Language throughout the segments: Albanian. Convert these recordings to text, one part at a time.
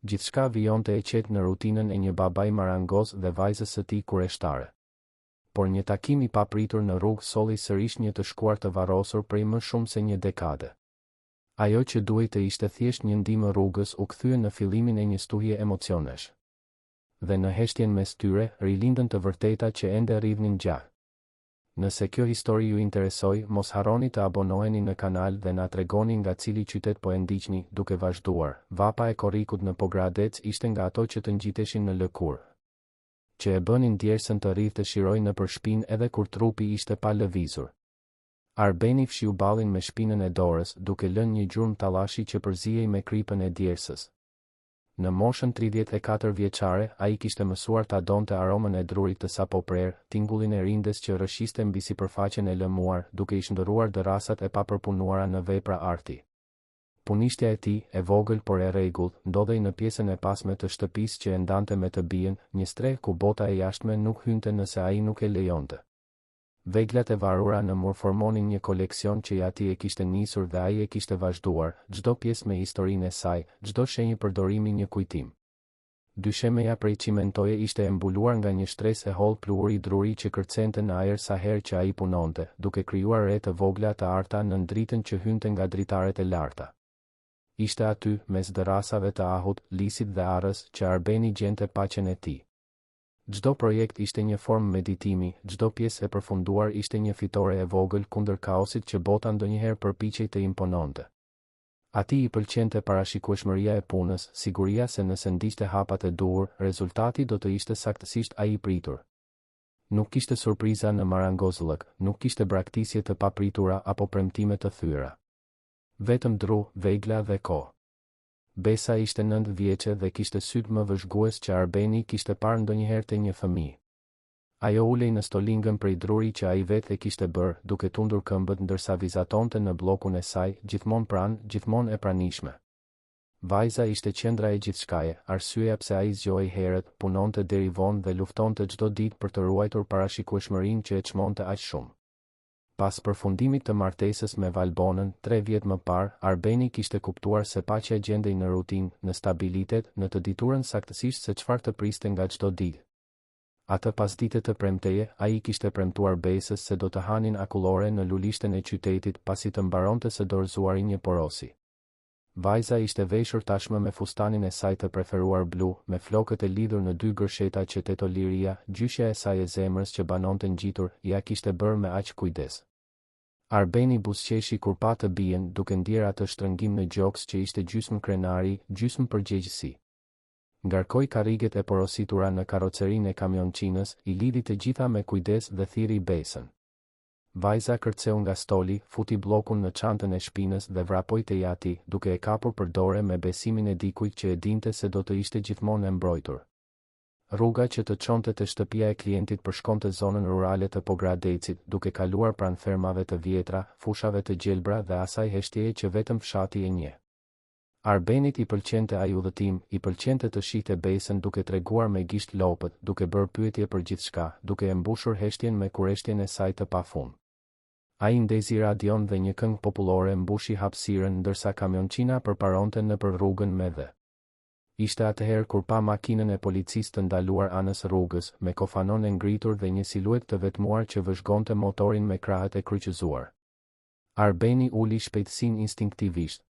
Gjithçka vijonte e qetë në rutinën e një babai marangoz dhe vajzës së tij kureshtare. Por një takim i papritur në rrugë solli sërish një të shkuar të varrosur prej më shumë se një dekade. Ajo që duhej të ishte thjesht një ndihmë rrugës u kthye në fillimin e një stuhie emocionesh. Dhe në heshtjen mes tyre, rilindën të vërteta që ende rridhnin gjak. Nëse kjo histori ju interesoi, mos harroni të abonoheni në kanal dhe na tregoni nga cili qytet po e ndiqni, duke vazhduar, vapa e korrikut në Pogradec ishte nga ato që të ngjiteshin në lëkurë. Që e bënin djersën të rridhte shiroj nëpër shpinë edhe kur trupi ishte pa lëvizur. Arbeni fshiu ballin me shpinën e dorës, duke lënë një gjurmë tallashi që përzihej me kripën e djersës. Në moshën 34 vjeçare, ai kishte mësuar ta donte aromën e drurit të sapoprerë, tingullin e rindes që rrëshqiste mbi sipërfaqen e lëmuar, duke i shndërruar dërrasat e papërpunuara në vepra arti. Punishtja e tij, e vogël por e rregullt, ndodhej në pjesën e pasme të shtëpisë që e ndante me të bijën, një strehë ku bota e jashtme nuk hynte nëse ai nuk e lejonte. Veglat e varura në mur formonin një koleksion që i ati e kishte nisur dhe ai e kishte vazhduar, çdo pjesë me historinë e saj, çdo shenjë përdorimi një kujtim. Dyshemeja prej çimentoje ishte e mbuluar nga një shtresë e hollë pluhuri druri që kërcente në ajër sa herë që ai punonte, duke krijuar re të vogla të arta nën dritën që hynte nga dritaret e larta. Ishte aty, mes dërrasave të ahut, lisit dhe arrës, që Arbeni gjente paqen e tij. Çdo projekt ishte një formë meditimi, çdo pjesë e përfunduar ishte një fitore e vogël kundër kaosit që bota ndonjëherë përpiqej të impononte. Atij i pëlqente parashikueshmëria e punës, siguria se nëse ndiqte hapat e duhur, rezultati do të ishte saktësisht ai i pritur. Nuk kishte surpriza në marangozllëk, nuk kishte braktisje të papritura apo premtime të thyera. Vetëm dru, vegla dhe kohë. Besa ishte nëntë vjeçe dhe kishte sytë më vëzhgues që Arbeni kishte parë ndonjëherë te një fëmijë. Ajo ulej në stolingën prej druri që ai vetë e kishte bërë, duke tundur këmbët ndërsa vizatonte në bllokun e saj, gjithmonë pranë, gjithmonë e pranishme. Vajza ishte qendra e gjithçkaje, arsyeja pse ai zgjohej herët, punonte deri vonë dhe luftonte çdo ditë për të ruajtur parashikueshmërinë që e çmonte aq shumë. Pas përfundimit të martesës me Valbonën, tre vjet më parë, Arbeni kishte kuptuar se paqja gjendej në rutinë, në stabilitet, në të diturën saktësisht se çfarë të priste nga çdo ditë. Atë pasdite të premteje, ai i kishte premtuar Besës se do të hanin akullore në lulishten e qytetit pasi të mbaronte së dorëzuari një porosi. Vajza ishte veshur tashmë me fustanin e saj të preferuar blu, me flokët e lidhur në dy gërsheta që teto Liria, gjyshja e saj e zemrës që banonte ngjitur, ia kishte bërë me aq kujdes. Arbeni buzëqeshi kur pa të bijën, duke ndjerë atë shtrëngim në gjoks që ishte gjysmë krenari, gjysmë përgjegjësi. Ngarkoi karriget e porositura në karrocerinë e kamionçinës, i lidhi të gjitha me kujdes dhe thirri Besën. Vajza kërceu nga stoli, futi bllokun në çantën e shpinës dhe vrapoi te i ati, duke e kapur për dore me besimin e dikujt që e dinte se do të ishte gjithmonë e mbrojtur. Rruga që të çonte te shtëpia e klientit përshkonte zonën rurale të Pogradecit, duke kaluar pranë fermave të vjetra, fushave të gjelbra dhe asaj heshtjeje që vetëm fshati e njeh. Arbenit i pëlqente ai udhëtim, i pëlqente të shihte Besën duke treguar me gisht lopët, duke bërë pyetje për gjithçka, duke e mbushur heshtjen me kureshtjen e saj të pafund. Ai ndezi radion dhe një këngë popullore mbushi hapësirën ndërsa kamionçina përparonte nëpër rrugën me dhe. Ishte atëherë kur pa makinën e policisë të ndaluar anës rrugës, me kofanon e ngritur dhe një siluetë të vetmuar që vëzhgonte motorin me krahët e kryqëzuar. Arbeni uli shpejtësinë instinktivisht.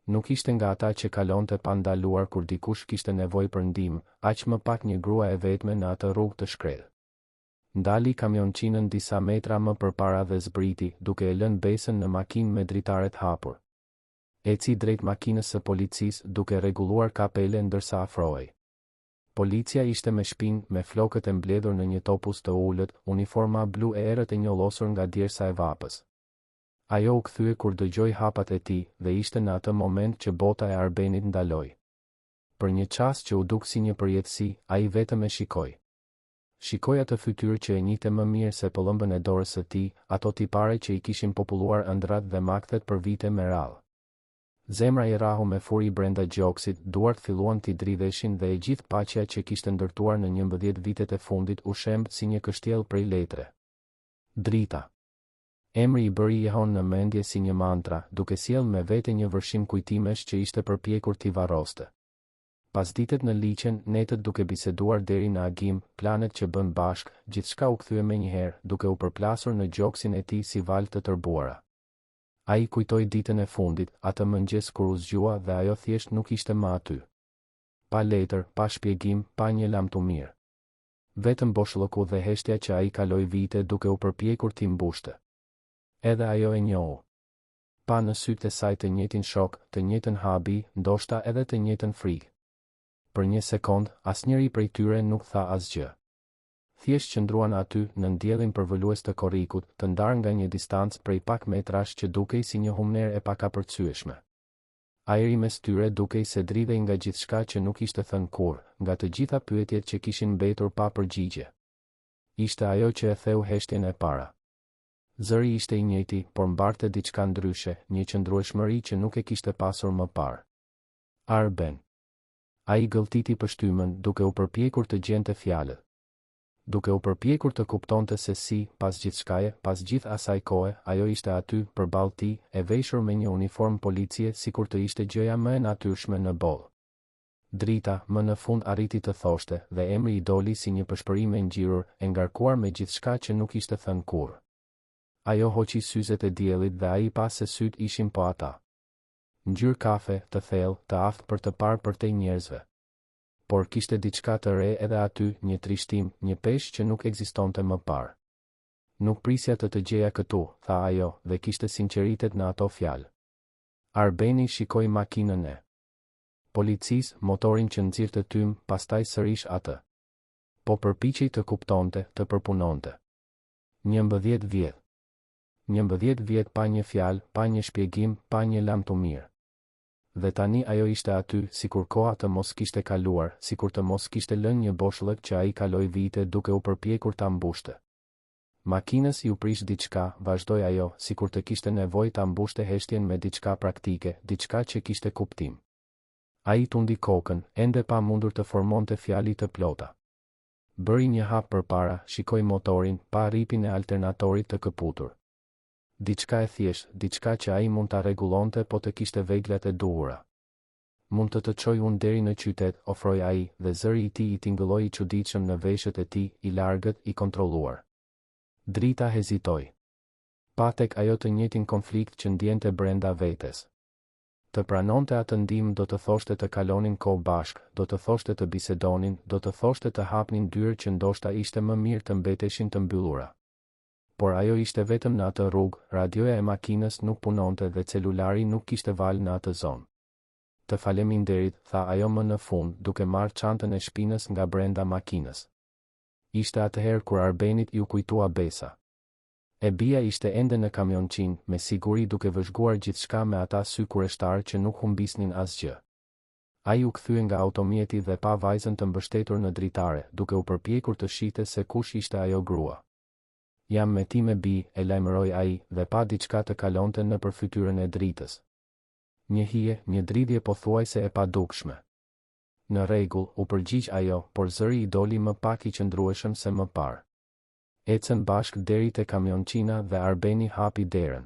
Nuk ishte nga ata që kalonte pa ndaluar kur dikush kishte nevojë për ndihmë, aq më pak një grua e vetme në atë rrugë të shkretë. Ndali kamionçinën disa metra më përpara dhe zbriti, duke e lënë Besën në makinë me dritaret hapur. Eci drejt makinës së policisë, duke rregulluar kapele ndërsa afrohej. Policja ishte me shpinë, me flokët e mbledhur në një topuz të ulët, uniforma blu e errët e njollosur nga djersa e vapës. Ajo u kthye kur dëgjoi hapat e tij, dhe ishte në atë moment që bota e Arbenit ndaloi. Për një çast që u duk si një përjetësi, ai vetëm e shikoi. Shikoi atë fytyrë që e njihte më mirë se pëllëmbën e dorës së tij, ato tipare që i kishin populluar ëndrrat dhe makthet për vite me radhë. Zemra i rrahu me furi brenda gjoksit, duart filluan t'i dridheshin dhe e gjithë paqja që kishte ndërtuar në 11 vitet e fundit u shemb si një kështjellë prej letre. Drita. Emri i bëri jehonë në mendje si një mantra, duke sjellë me vete një vërshim kujtimesh që ishte përpjekur t'i varroste. Pasditet në liqen, netët duke biseduar deri në agim, planet që bënë bashkë, gjithçka u kthye menjëherë, duke u përplasur në gjoksin e tij si valë të tërbuara. Ai kujtoi ditën e fundit, atë mëngjes kur u zgjua dhe ajo thjesht nuk ishte më aty. Pa letër, pa shpjegim, pa një lamtumirë. Vetëm boshllëku dhe heshtja që ai kaloi vite duke u përpjekur t'i mbushte. Edhe ajo e njohu. Pa në sytë e saj të njëjtin shok, të njëjtën habi, ndoshta edhe të njëjtën frikë. Për një sekondë, asnjëri prej tyre nuk tha asgjë. Thjesht qëndruan aty, nën diellin përvëlues të korrikut, të ndarë nga një distancë prej pak metrash që dukej si një humnerë e pakapërcyeshme. Ajri mes tyre dukej se dridhej nga gjithçka që nuk ishte thënë kurrë, nga të gjitha pyetjet që kishin mbetur pa përgjigje. Ishte ajo që e theu heshtjen e para. Zëri ishte i njëjti, por mbarte diçka ndryshe, një qëndrueshmëri që nuk e kishte pasur më parë. Arben. Ai gëlltiti pështymën, duke u përpjekur të gjente fjalët. Duke u përpjekur të kuptonte se si, pas gjithçkaje, pas gjithë asaj kohe, ajo ishte aty, përballë tij, e veshur me një uniformë policie sikur të ishte gjëja më e natyrshme në botë. Drita, më në fund arriti të thoshte, dhe emri i doli si një pëshpërimë e ngjirur, e ngarkuar me gjithçka që nuk ishte thënë kurrë. Ajo hoqi syzet e diellit dhe ai pa se sytë ishin po ata. Ngjyrë kafe, të thellë, të aftë për të parë përtej njerëzve. Por kishte diçka të re edhe aty, një trishtim, një peshë që nuk ekzistonte më parë. Nuk prisja të të gjeja këtu, tha ajo, dhe kishte sinqeritet në ato fjalë. Arbeni shikoi makinën e policisë, motorin që nxirrte tym, pastaj sërish atë. Po përpiqej të kuptonte, të përpunonte. 11 vjet. 11 vjet pa një fjalë, pa një shpjegim, pa një lamtumirë. Dhe tani ajo ishte aty, sikur koha të mos kishte kaluar, sikur të mos kishte lënë një boshllëk që ai kaloi vite duke u përpjekur ta mbushte. Makinës iu prish diçka, vazhdoi ajo, sikur të kishte nevojë ta mbushte heshtjen me diçka praktike, diçka që kishte kuptim. Ai tundi kokën, ende pa mundur të formonte fjali të plota. Bëri një hap përpara, shikoi motorin, pa rripin e alternatorit të këputur. Diçka e thjeshtë, diçka që ai mund ta rregullonte po të kishte veglat e duhura. Mund të të çoj unë deri në qytet, ofroi ai, dhe zëri i tij i tingëlloi i çuditshëm në veshët e tij, i largët, i kontrolluar. Drita hezitoi. Pa tek ajo të njëjtin konflikt që ndjente brenda vetes. Të pranonte atë ndihmë do të thoshte të kalonin kohë bashkë, do të thoshte të bisedonin, do të thoshte të hapnin dyer që ndoshta ishte më mirë të mbeteshin të mbyllura. Por ajo ishte vetëm në atë rrugë, radioja e makinës nuk punonte dhe celulari nuk kishte valë në atë zonë. Të faleminderit, tha ajo më në fund, duke marrë çantën e shpinës nga brenda makinës. Ishte atëherë kur Arbenit iu kujtua Besa. E bija ishte ende në kamionçinë, me siguri duke vëzhguar gjithçka me ata sy kureshtarë që nuk humbisnin asgjë. Ai u kthye nga automjeti dhe pa vajzën të mbështetur në dritare, duke u përpjekur të shihte se kush ishte ajo grua. Jam me time bijë, e lajmëroi ai, dhe pa diçka të kalonte nëpër fytyrën e Dritës. Një hije, një dridhje pothuajse e padukshme. Në rregull, u përgjigj ajo, por zëri i doli më pak i qëndrueshëm se më parë. Ecën bashkë deri te kamionçina dhe Arbeni hapi derën.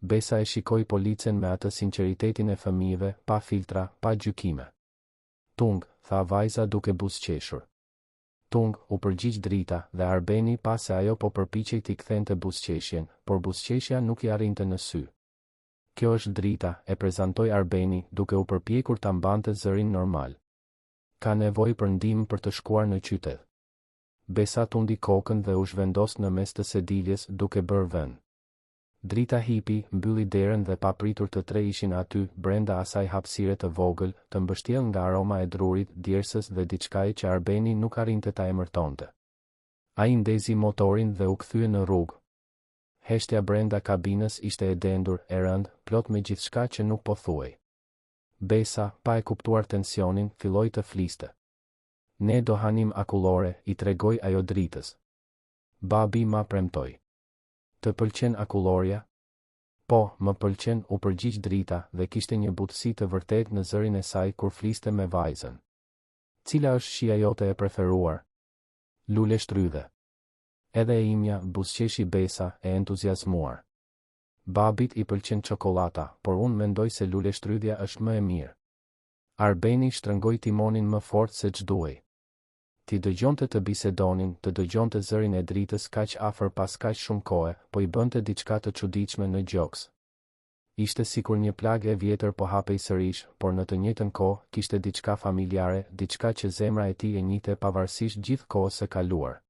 Besa e shikoi policen me atë sinqeritetin e fëmijëve, pa filtra, pa gjykime. Tung, tha vajza duke buzëqeshur. Tung, u përgjigj Drita, dhe Arbeni pa se ajo po përpiqej t'i kthente buzëqeshjen, por buzëqeshja nuk i arrinte në sy. Kjo është Drita, e prezantoi Arbeni, duke u përpjekur ta mbante zërin normal. Ka nevojë për ndihmë për të shkuar në qytet. Besa tundi kokën dhe u zhvendos në mes të sediljes duke bërë vend. Drita hipi, mbylli derën dhe papritur të tre ishin aty, brenda asaj hapësire të vogël, të mbështjellë nga aroma e drurit, djersës dhe diçkaje që Arbeni nuk arrinte ta emërtonte. Ai ndezi motorin dhe u kthye në rrugë. Heshtja brenda kabinës ishte e dendur, e rëndë, plot me gjithçka që nuk po thuhej. Besa, pa e kuptuar tensionin, filloi të fliste. Ne do hanim akullore, i tregoi ajo Dritës. Babi ma premtoi. Të pëlqen akullorja? Po, më pëlqen, u përgjigj Drita, dhe kishte një butësi të vërtetë në zërin e saj kur fliste me vajzën. Cila është shija jote e preferuar? Luleshtrydhe. Edhe e imja, buzëqeshi Besa, e entuziazmuar. Babit i pëlqen çokollata, por unë mendoj se luleshtrydhja është më e mirë. Arbeni shtrëngoi timonin më fort se ç'duhej. T'i dëgjonte të bisedonin, të dëgjonte zërin e Dritës kaq afër pas kaq shumë kohe, po i bënte diçka të çuditshme në gjoks. Ishte sikur një plagë e vjetër po hapej sërish, por në të njëjtën kohë, kishte diçka familjare, diçka që zemra e tij e njihte pavarësisht gjithë kohës së kaluar.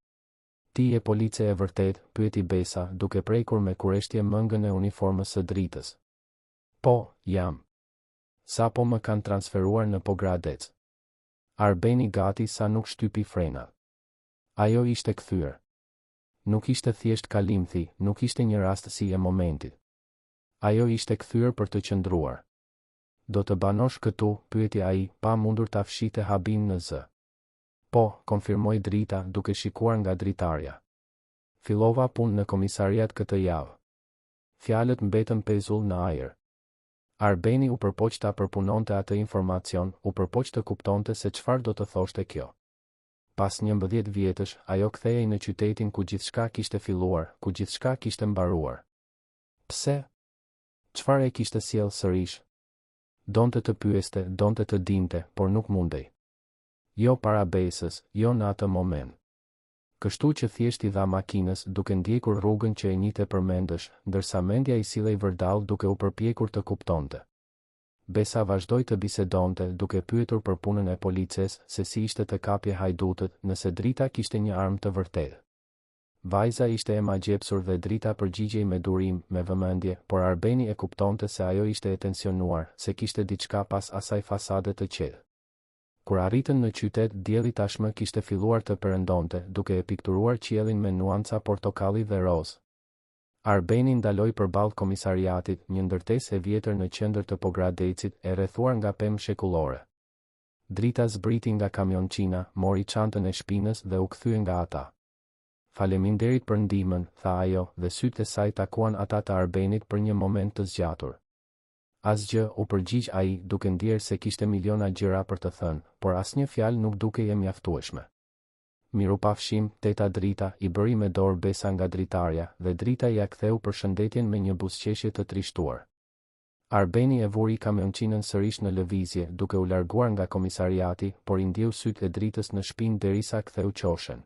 Ti je police e vërtetë? pyeti Besa, duke prekur me kureshtje mëngën e uniformës së Dritës. Po, jam. Sapo më kanë transferuar në Pogradec. Arbeni gati sa nuk shtypi frenat. Ajo ishte kthyer. Nuk ishte thjesht kalimthi, nuk ishte një rastësi e momentit. Ajo ishte kthyer për të qëndruar. Do të banosh këtu, pyeti ai, pa mundur ta fshihte habinë në zë. Po, konfirmoi Drita, duke shikuar nga dritarja. Fillova punë në komisariat këtë javë. Fjalët mbetën pezull në ajër. Arbeni u përpoq ta përpunonte atë informacion, u përpoq të kuptonte se çfarë do të thoshte kjo. Pas 11 vjetësh, ajo kthehej në qytetin ku gjithçka kishte filluar, ku gjithçka kishte mbaruar. Pse? Çfarë e kishte sjellë sërish? Donte të pyeste, donte të dinte, por nuk mundej. Jo para Besës, jo në atë moment. Kështu që thjesht i dha makinës, duke ndjekur rrugën që e njihte përmendësh, ndërsa mendja i sillej vërdallë duke u përpjekur të kuptonte. Besa vazhdoi të bisedonte, duke pyetur për punën e polices, se si ishte të kapje hajdutët, nëse Drita kishte një armë të vërtetë. Vajza ishte e magjepsur dhe Drita përgjigjej me durim, me vëmendje, por Arbeni e kuptonte se ajo ishte e tensionuar, se kishte diçka pas asaj fasade të qetë. Kur arritën në qytet, dielli tashmë kishte filluar të perëndonte, duke e pikturuar qiellin me nuanca portokalli dhe rozë. Arbeni ndaloi përballë komisariatit, një ndërtesë e vjetër në qendër të Pogradecit, e rrethuar nga pemë shekullore. Drita zbriti nga kamionçina, mori çantën e shpinës dhe u kthye nga ata. Faleminderit për ndihmën, tha ajo, dhe sytë e saj takuan ata të Arbenit për një moment të zgjatur. Asgjë, u përgjigj ai, duke ndjerë se kishte miliona gjëra për të thënë, por asnjë fjalë nuk dukej e mjaftueshme. Mirupafshim, teta Drita, i bëri me dorë Besa nga dritarja, dhe Drita ia ktheu përshëndetjen me një buzëqeshje të trishtuar. Arbeni e vuri kamionçinën sërish në lëvizje, duke u larguar nga komisariati, por i ndjeu sytë e Dritës në shpinë derisa ktheu qoshen.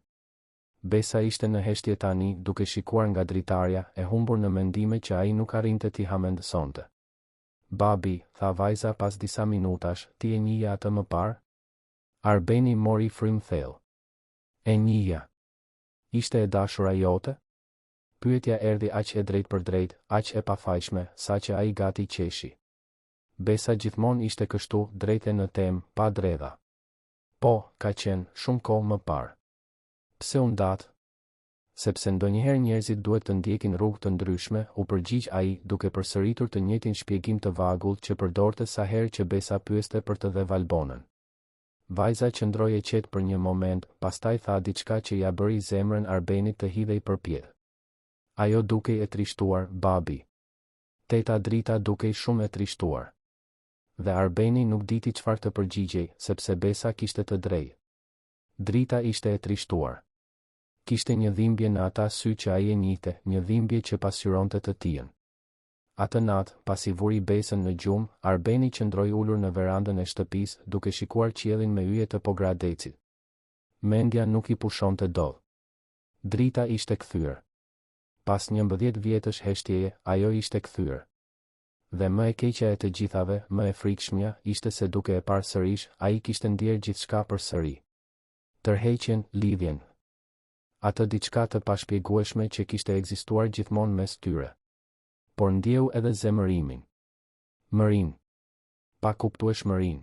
Besa ishte në heshtje tani, duke shikuar nga dritarja, e humbur në mendime që ai nuk arrinte t'i hamendësonte. Babi, tha vajza pas disa minutash, ti e njihje atë më parë? Arbeni mori frymë thellë. E njihja. Ishte e dashura jote? Pyetja erdhi aq e drejtpërdrejtë, aq e pafajshme, saqë ai gati qeshi. Besa gjithmonë ishte kështu, drejt e në temë, pa dredha. Po, ka qenë, shumë kohë më parë. Pse u ndatë? Sepse ndonjëherë njerëzit duhet të ndjekin rrugë të ndryshme, u përgjigj ai, duke përsëritur të njëjtin shpjegim të vagullt që përdorte sa herë që Besa pyeste për të dhe Valbonën. Vajza qëndroi e qetë për një moment, pastaj tha diçka që ia bëri zemrën Arbenit të hidhej përpjetë. Ajo dukej e trishtuar, babi. Teta Drita dukej shumë e trishtuar. Dhe Arbeni nuk diti çfarë të përgjigjej, sepse Besa kishte të drejtë. Drita ishte e trishtuar. Kishte një dhimbje në ata sy që ai e njihte, një dhimbje që pasqyronte të tijën. Atë natë, pasi vuri Besën në gjumë, Arbeni qëndroi ulur në verandën e shtëpisë, duke shikuar qiellin me yje të Pogradecit. Mendja nuk i pushonte dot. Drita ishte kthyer. Pas 11 vjetësh heshtjeje, ajo ishte kthyer. Dhe më e keqja e të gjithave, më e frikshmja, ishte se duke e parë sërish, ai kishte ndjerë gjithçka përsëri. Tërheqjen, lidhjen. Atë diçka të pashpjegueshme që kishte ekzistuar gjithmonë mes tyre. Por ndjeu edhe zemërimin. Mërinë. Pakuptueshmërinë.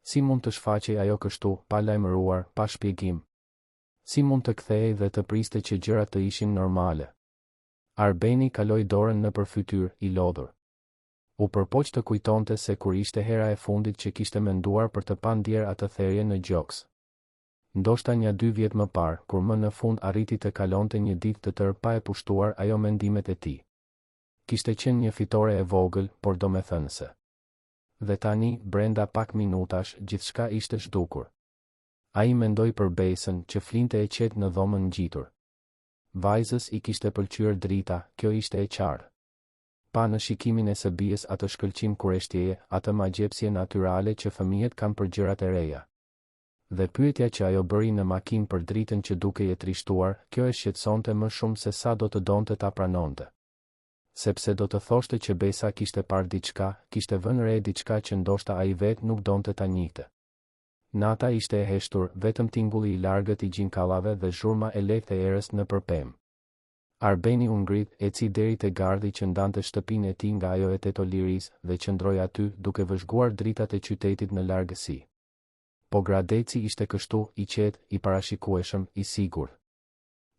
Si mund të shfaqej ajo kështu, pa lajmëruar, pa shpjegim? Si mund të kthehej dhe të priste që gjërat të ishin normale? Arbeni kaloi dorën nëpër fytyrë, i lodhur. U përpoq të kujtonte se kur ishte hera e fundit që kishte menduar për të pa ndjerë atë therje në gjoks. Ndoshta nja dy vjet më parë, kur më në fund arriti të kalonte një ditë të tërë pa e pushtuar ajo mendimet e tij. Kishte qenë një fitore e vogël, por domethënëse. Dhe tani, brenda pak minutash, gjithçka ishte zhdukur. Ai mendoi për Besën, që flinte e qetë në dhomën ngjitur. Vajzës i kishte pëlqyer Drita, kjo ishte e qartë. Pa në shikimin e së bijës atë shkëlqim kureshtjeje, atë magjepsje natyrale që fëmijët kanë për gjërat e reja. Dhe pyetja që ajo bëri në makinë për Dritën që dukej e trishtuar, kjo e shqetësonte më shumë se sa do të donte ta pranonte. Sepse do të thoshte që Besa kishte parë diçka, kishte vënë re diçka që ndoshta ai vetë nuk donte ta njihte. Nata ishte e heshtur, vetëm tingulli i largët i gjinkallave dhe zhurma e lehtë e erës nëpër pemë. Arbeni u ngrit, eci deri te gardhi që ndante shtëpinë e tij nga ajo e Teto Lirisë, dhe qëndroi aty, duke vëzhguar dritat e qytetit në largësi. Pogradeci ishte kështu, i qetë, i parashikueshëm, i sigurt.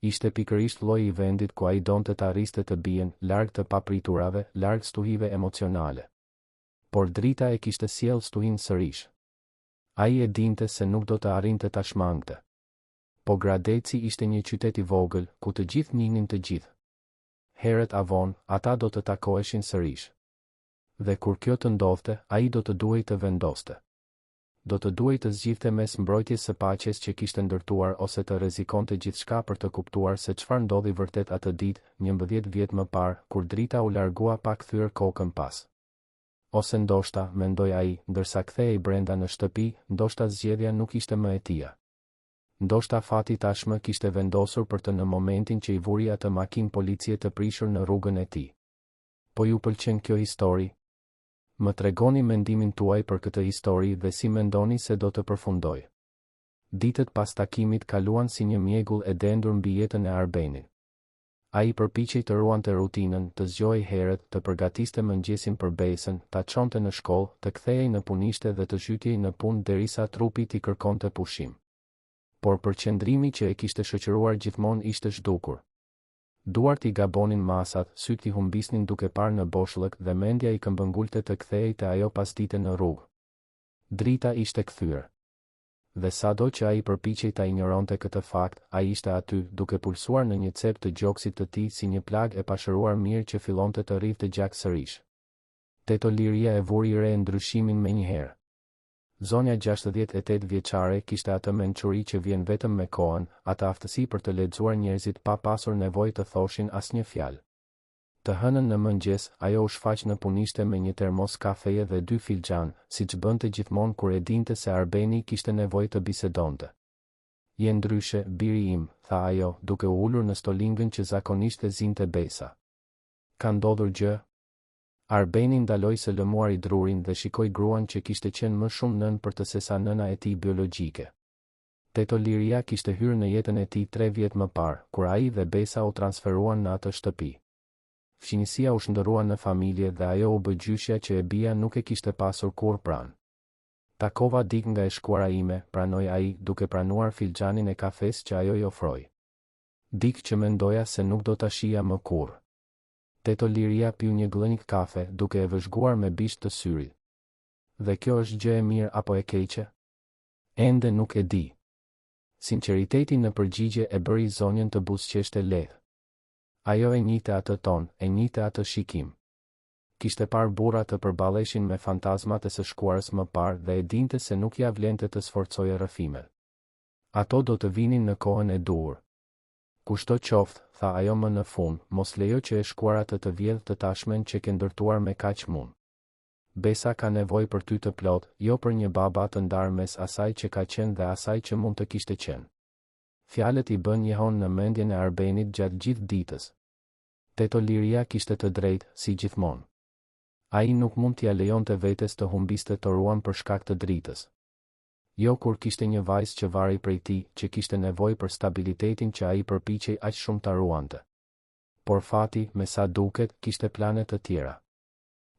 Ishte pikërisht lloji i vendit ku ai donte ta rriste të bijën, larg të papriturave, larg stuhive emocionale. Por Drita e kishte sjellë stuhinë sërish. Ai e dinte se nuk do të arrinte ta shmangte. Pogradeci ishte një qytet i vogël, ku të gjithë njihnin të gjithë. Herët a vonë, ata do të takoheshin sërish. Dhe kur kjo të ndodhte, ai do të duhej të vendoste. Do të duhej të zgjidhte mes mbrojtjes së paqes që kishte ndërtuar ose të rrezikonte gjithçka për të kuptuar se çfarë ndodhi vërtet atë ditë, 11 vjet më parë, kur Drita u largua pa kthyer kokën pas. Ose ndoshta, mendoi ai, ndërsa kthehej brenda në shtëpi, ndoshta zgjedhja nuk ishte më e tija. Ndoshta fati tashmë kishte vendosur për të në momentin që i vuri atë makinë policie të prishur në rrugën e tij. Po ju pëlqen kjo histori? Më tregoni mendimin tuaj për këtë histori dhe si mendoni se do të përfundojë. Ditët pas takimit kaluan si një mjegull e dendur mbi jetën e Arbenit. Ai përpiqej të ruante rutinën, të zgjohej herët, të përgatiste mëngjesin për Besën, ta çonte në shkollë, të kthehej në punishte dhe të zhytej në punë derisa trupi t'i kërkonte pushim. Por përqendrimi që e kishte shoqëruar gjithmonë ishte zhdukur. Duart i gabonin masat, sytë i humbisnin duke parë në boshllëk dhe mendja i këmbëngulte të kthehej te ajo pasdite në rrugë. Drita ishte kthyer. Dhe sado që ai përpiqej ta injoronte këtë fakt, ai ishte aty, duke pulsuar në një cep të gjoksit të tij si një plagë e pashëruar mirë që fillonte të rridhte gjak sërish. Teto Liria e vuri re ndryshimin menjëherë. Zonja 68 vjeçare kishte atë mençuri që vjen vetëm me kohën, atë aftësi për të lexuar njerëzit pa pasur nevojë të thoshin asnjë fjalë. Të hënën në mëngjes, ajo u shfaq në punishte me një termos kafeje dhe dy filxhanë, siç bënte gjithmonë kur e dinte se Arbeni kishte nevojë të bisedonte. Je ndryshe, biri im, tha ajo, duke u ulur në stolingën që zakonisht e zinte Besa. Ka ndodhur gjë? Arbeni ndaloi së lëmuari drurin dhe shikoi gruan që kishte qenë më shumë nënë për të sesa nëna e tij biologjike. Teto Liria kishte hyrë në jetën e tij tre vjet më parë, kur ai dhe Besa u transferuan në atë shtëpi. Fqinjësia u shndërrua në familje dhe ajo u bë gjyshja që e bija nuk e kishte pasur kurrë pranë. Takova dikë nga e shkuara ime, pranoi ai, duke pranuar filxhanin e kafesë që ajo i ofroi. Dikë që mendoja se nuk do ta shihja më kurrë. Teto Liria piu një gllënjkë kafe, duke e vëzhguar me bisht të syrit. Dhe kjo është gjë e mirë apo e keqe? Ende nuk e di. Sinqeriteti në përgjigje e bëri zonjën të buzëqeshte lehtë. Ajo e njihte atë ton, e njihte atë shikim. Kishte parë burra të përballeshin me fantazmat e së shkuarës më parë dhe e dinte se nuk ia vlente të sforcoje rrëfimet. Ato do të vinin në kohën e duhur. Kushdo qoftë, tha ajo më në fund, mos lejo që e shkuara të të vjedhë të tashmen që ke ndërtuar me kaq mund. Besa ka nevojë për ty të plotë, jo për një baba të ndarë mes asaj që ka qenë dhe asaj që mund të kishte qenë. Fjalët i bënë jehonë në mendjen e Arbenit gjatë gjithë ditës. Teto Liria kishte të drejtë, si gjithmonë. Ai nuk mund t'ia lejonte vetes të humbiste toruan për shkak të Dritës. Jo kur kishte një vajzë që varej prej tij, që kishte nevojë për stabilitetin që ai përpiqej aq shumë ta ruante. Por fati, me sa duket, kishte plane të tjera.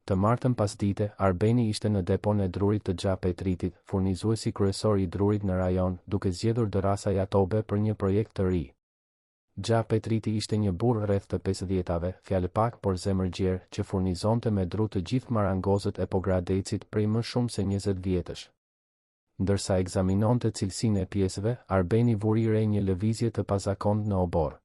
Të martën pasdite, Arbeni ishte në depon e drurit të Xha Petritit, furnizuesi kryesor i drurit në rajon, duke zgjedhur dërrasa jatobe për një projekt të ri. Xha Petriti ishte një burrë rreth të pesëdhjetave, fjalëpak por zemërgjerë, që furnizonte me dru të gjithë marangozët e Pogradecit prej më shumë se 20 vjetësh. Ndërsa ekzaminonte cilësinë e pjesëve, Arbeni vuri re një lëvizje të pazakontë në oborr.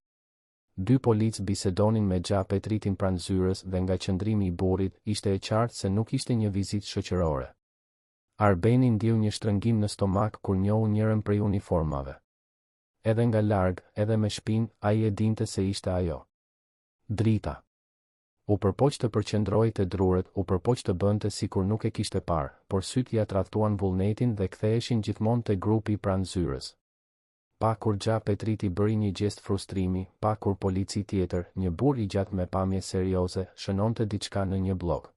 Dy policë bisedonin me Xha Petritin pranë zyrës dhe nga qëndrimi i burrit, ishte e qartë se nuk ishte një vizitë shoqërore. Arbeni ndjeu një shtrëngim në stomak kur njohu njërën prej uniformave. Edhe nga larg, edhe me shpinë, ai e dinte se ishte ajo. Drita. U përpoq të përqendrohej te drurët, u përpoq të bënte sikur nuk e kishte parë, por sytë ia tradhtuan vullnetin dhe ktheheshin gjithmonë te grupi pranë zyrës. Pa kur xha Petriti bëri një gjest frustrimi, pa kur polici tjetër, një burrë i gjatë me pamje serioze, shënonte diçka në një bllok.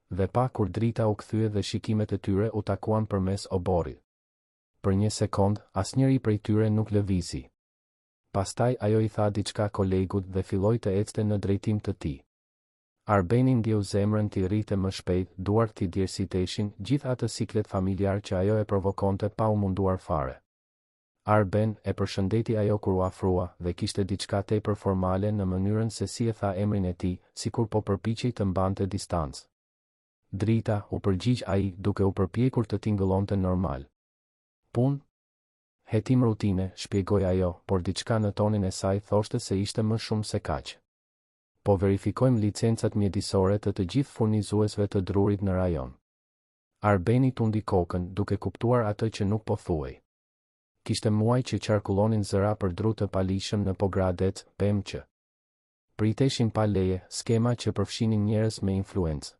Dhe pa kur Drita u kthye dhe shikimet e tyre u takuan përmes oborrit. Për një sekondë, asnjëri prej tyre nuk lëvizi. Pastaj ajo i tha diçka kolegut dhe filloi të ecte në drejtim të tij. Arbeni ndjeu zemrën t'i rrihte më shpejt, duart t'i djersiteshin, gjithë atë siklet familjar që ajo e provokonte pa u munduar fare. Arben, e përshëndeti ajo kur u afrua, dhe kishte diçka tepër formale në mënyrën se si e tha emrin e tij, sikur po përpiqej të mbante distancë. Drita, u përgjigj ai, duke u përpjekur të tingëllonte normal. Punë? Hetim rutine, shpjegoi ajo, por diçka në tonin e saj thoshte se ishte më shumë se kaq. Po verifikojmë licencat mjedisore të të gjithë furnizuesve të drurit në rajon. Arbeni tundi kokën, duke kuptuar atë që nuk po thuhej. Kishte muaj që qarkullonin zëra për dru të paligjshëm në Pogradec, pemë që priteshin pa leje, skema që përfshinin njerëz me influencë.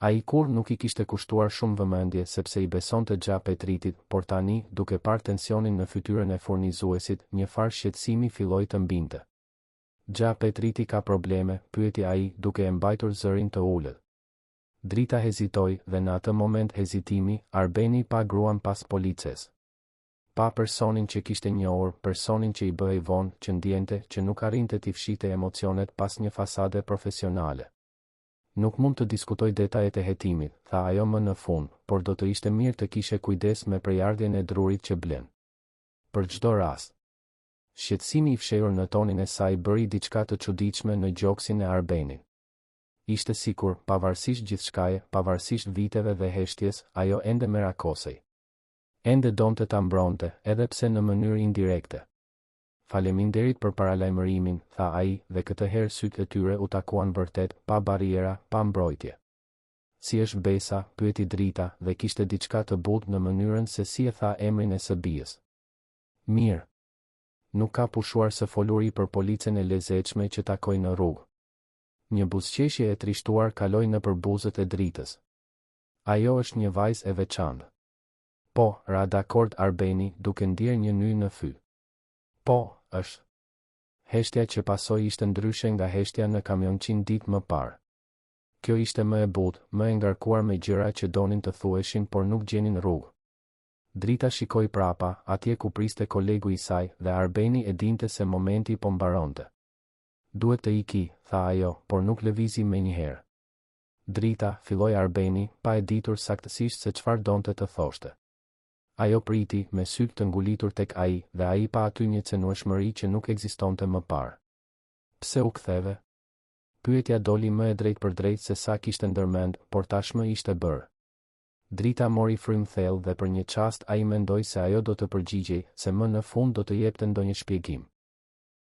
Ai kurrë nuk i kishte kushtuar shumë vëmendje sepse i besonte xha Petritit, por tani, duke parë tensionin në fytyrën e furnizuesit, një farë shqetësimi filloi të mbinte. Xha Petriti ka probleme, pyeti ai, duke e mbajtur zërin të ulët. Drita hezitoi, dhe në atë moment hezitimi, Arbeni pa gruan pas polices. Pa personin që kishte njohur, personin që i bëhej vonë, që ndjente, që nuk arrinte t'i fshihte emocionet pas një fasade profesionale. Nuk mund të diskutoj detajet e hetimit, tha ajo më në fund, por do të ishte mirë të kishe kujdes me prejardhjen e drurit që blen. Për çdo rast. Shqetësimi i fshehur në tonin e saj bëri diçka të çuditshme në gjoksin e Arbenit. Ishte sikur, pavarësisht gjithçkaje, pavarësisht viteve dhe heshtjes, ajo ende merakosej. Ende donte ta mbronte, edhe pse në mënyrë indirekte. Faleminderit për paralajmërimin, tha ai, dhe këtë herë sytë e tyre u takuan vërtet, pa barriera, pa mbrojtje. Si është Besa, pyeti Drita, dhe kishte diçka të butë në mënyrën se si e tha emrin e së bijës. Mirë. Nuk ka pushuar së foluri për policen e lezetshme që takoi në rrugë. Një buzëqeshje e trishtuar kaloi nëpër buzët e Dritës. Ajo është një vajzë e veçantë. Po, ra dakord Arbeni, duke ndjerë një nyjë në fyt. Po, është. Heshtja që pasoi ishte ndryshe nga heshtja në kamionçinë ditë më parë. Kjo ishte më e butë, më e ngarkuar me gjëra që donin të thuheshin por nuk gjenin rrugë. Drita shikoi prapa, atje ku priste kolegu i saj, dhe Arbeni e dinte se momenti po mbaronte. Duhet të iki, tha ajo, por nuk lëvizi menjëherë. Drita, filloi Arbeni, pa e ditur saktësisht se çfarë donte të thoshte. Ajo priti, me sytë të ngulitur tek ai, dhe ai pa aty një cenueshmëri që nuk ekzistonte më parë. Pse u ktheve? Pyetja doli më e drejtpërdrejtë se sa kishte ndërmend, por tashmë ishte bërë. Drita mori frymë thellë dhe për një çast ai mendoi se ajo do të përgjigjej, se më në fund do të jepte ndonjë shpjegim.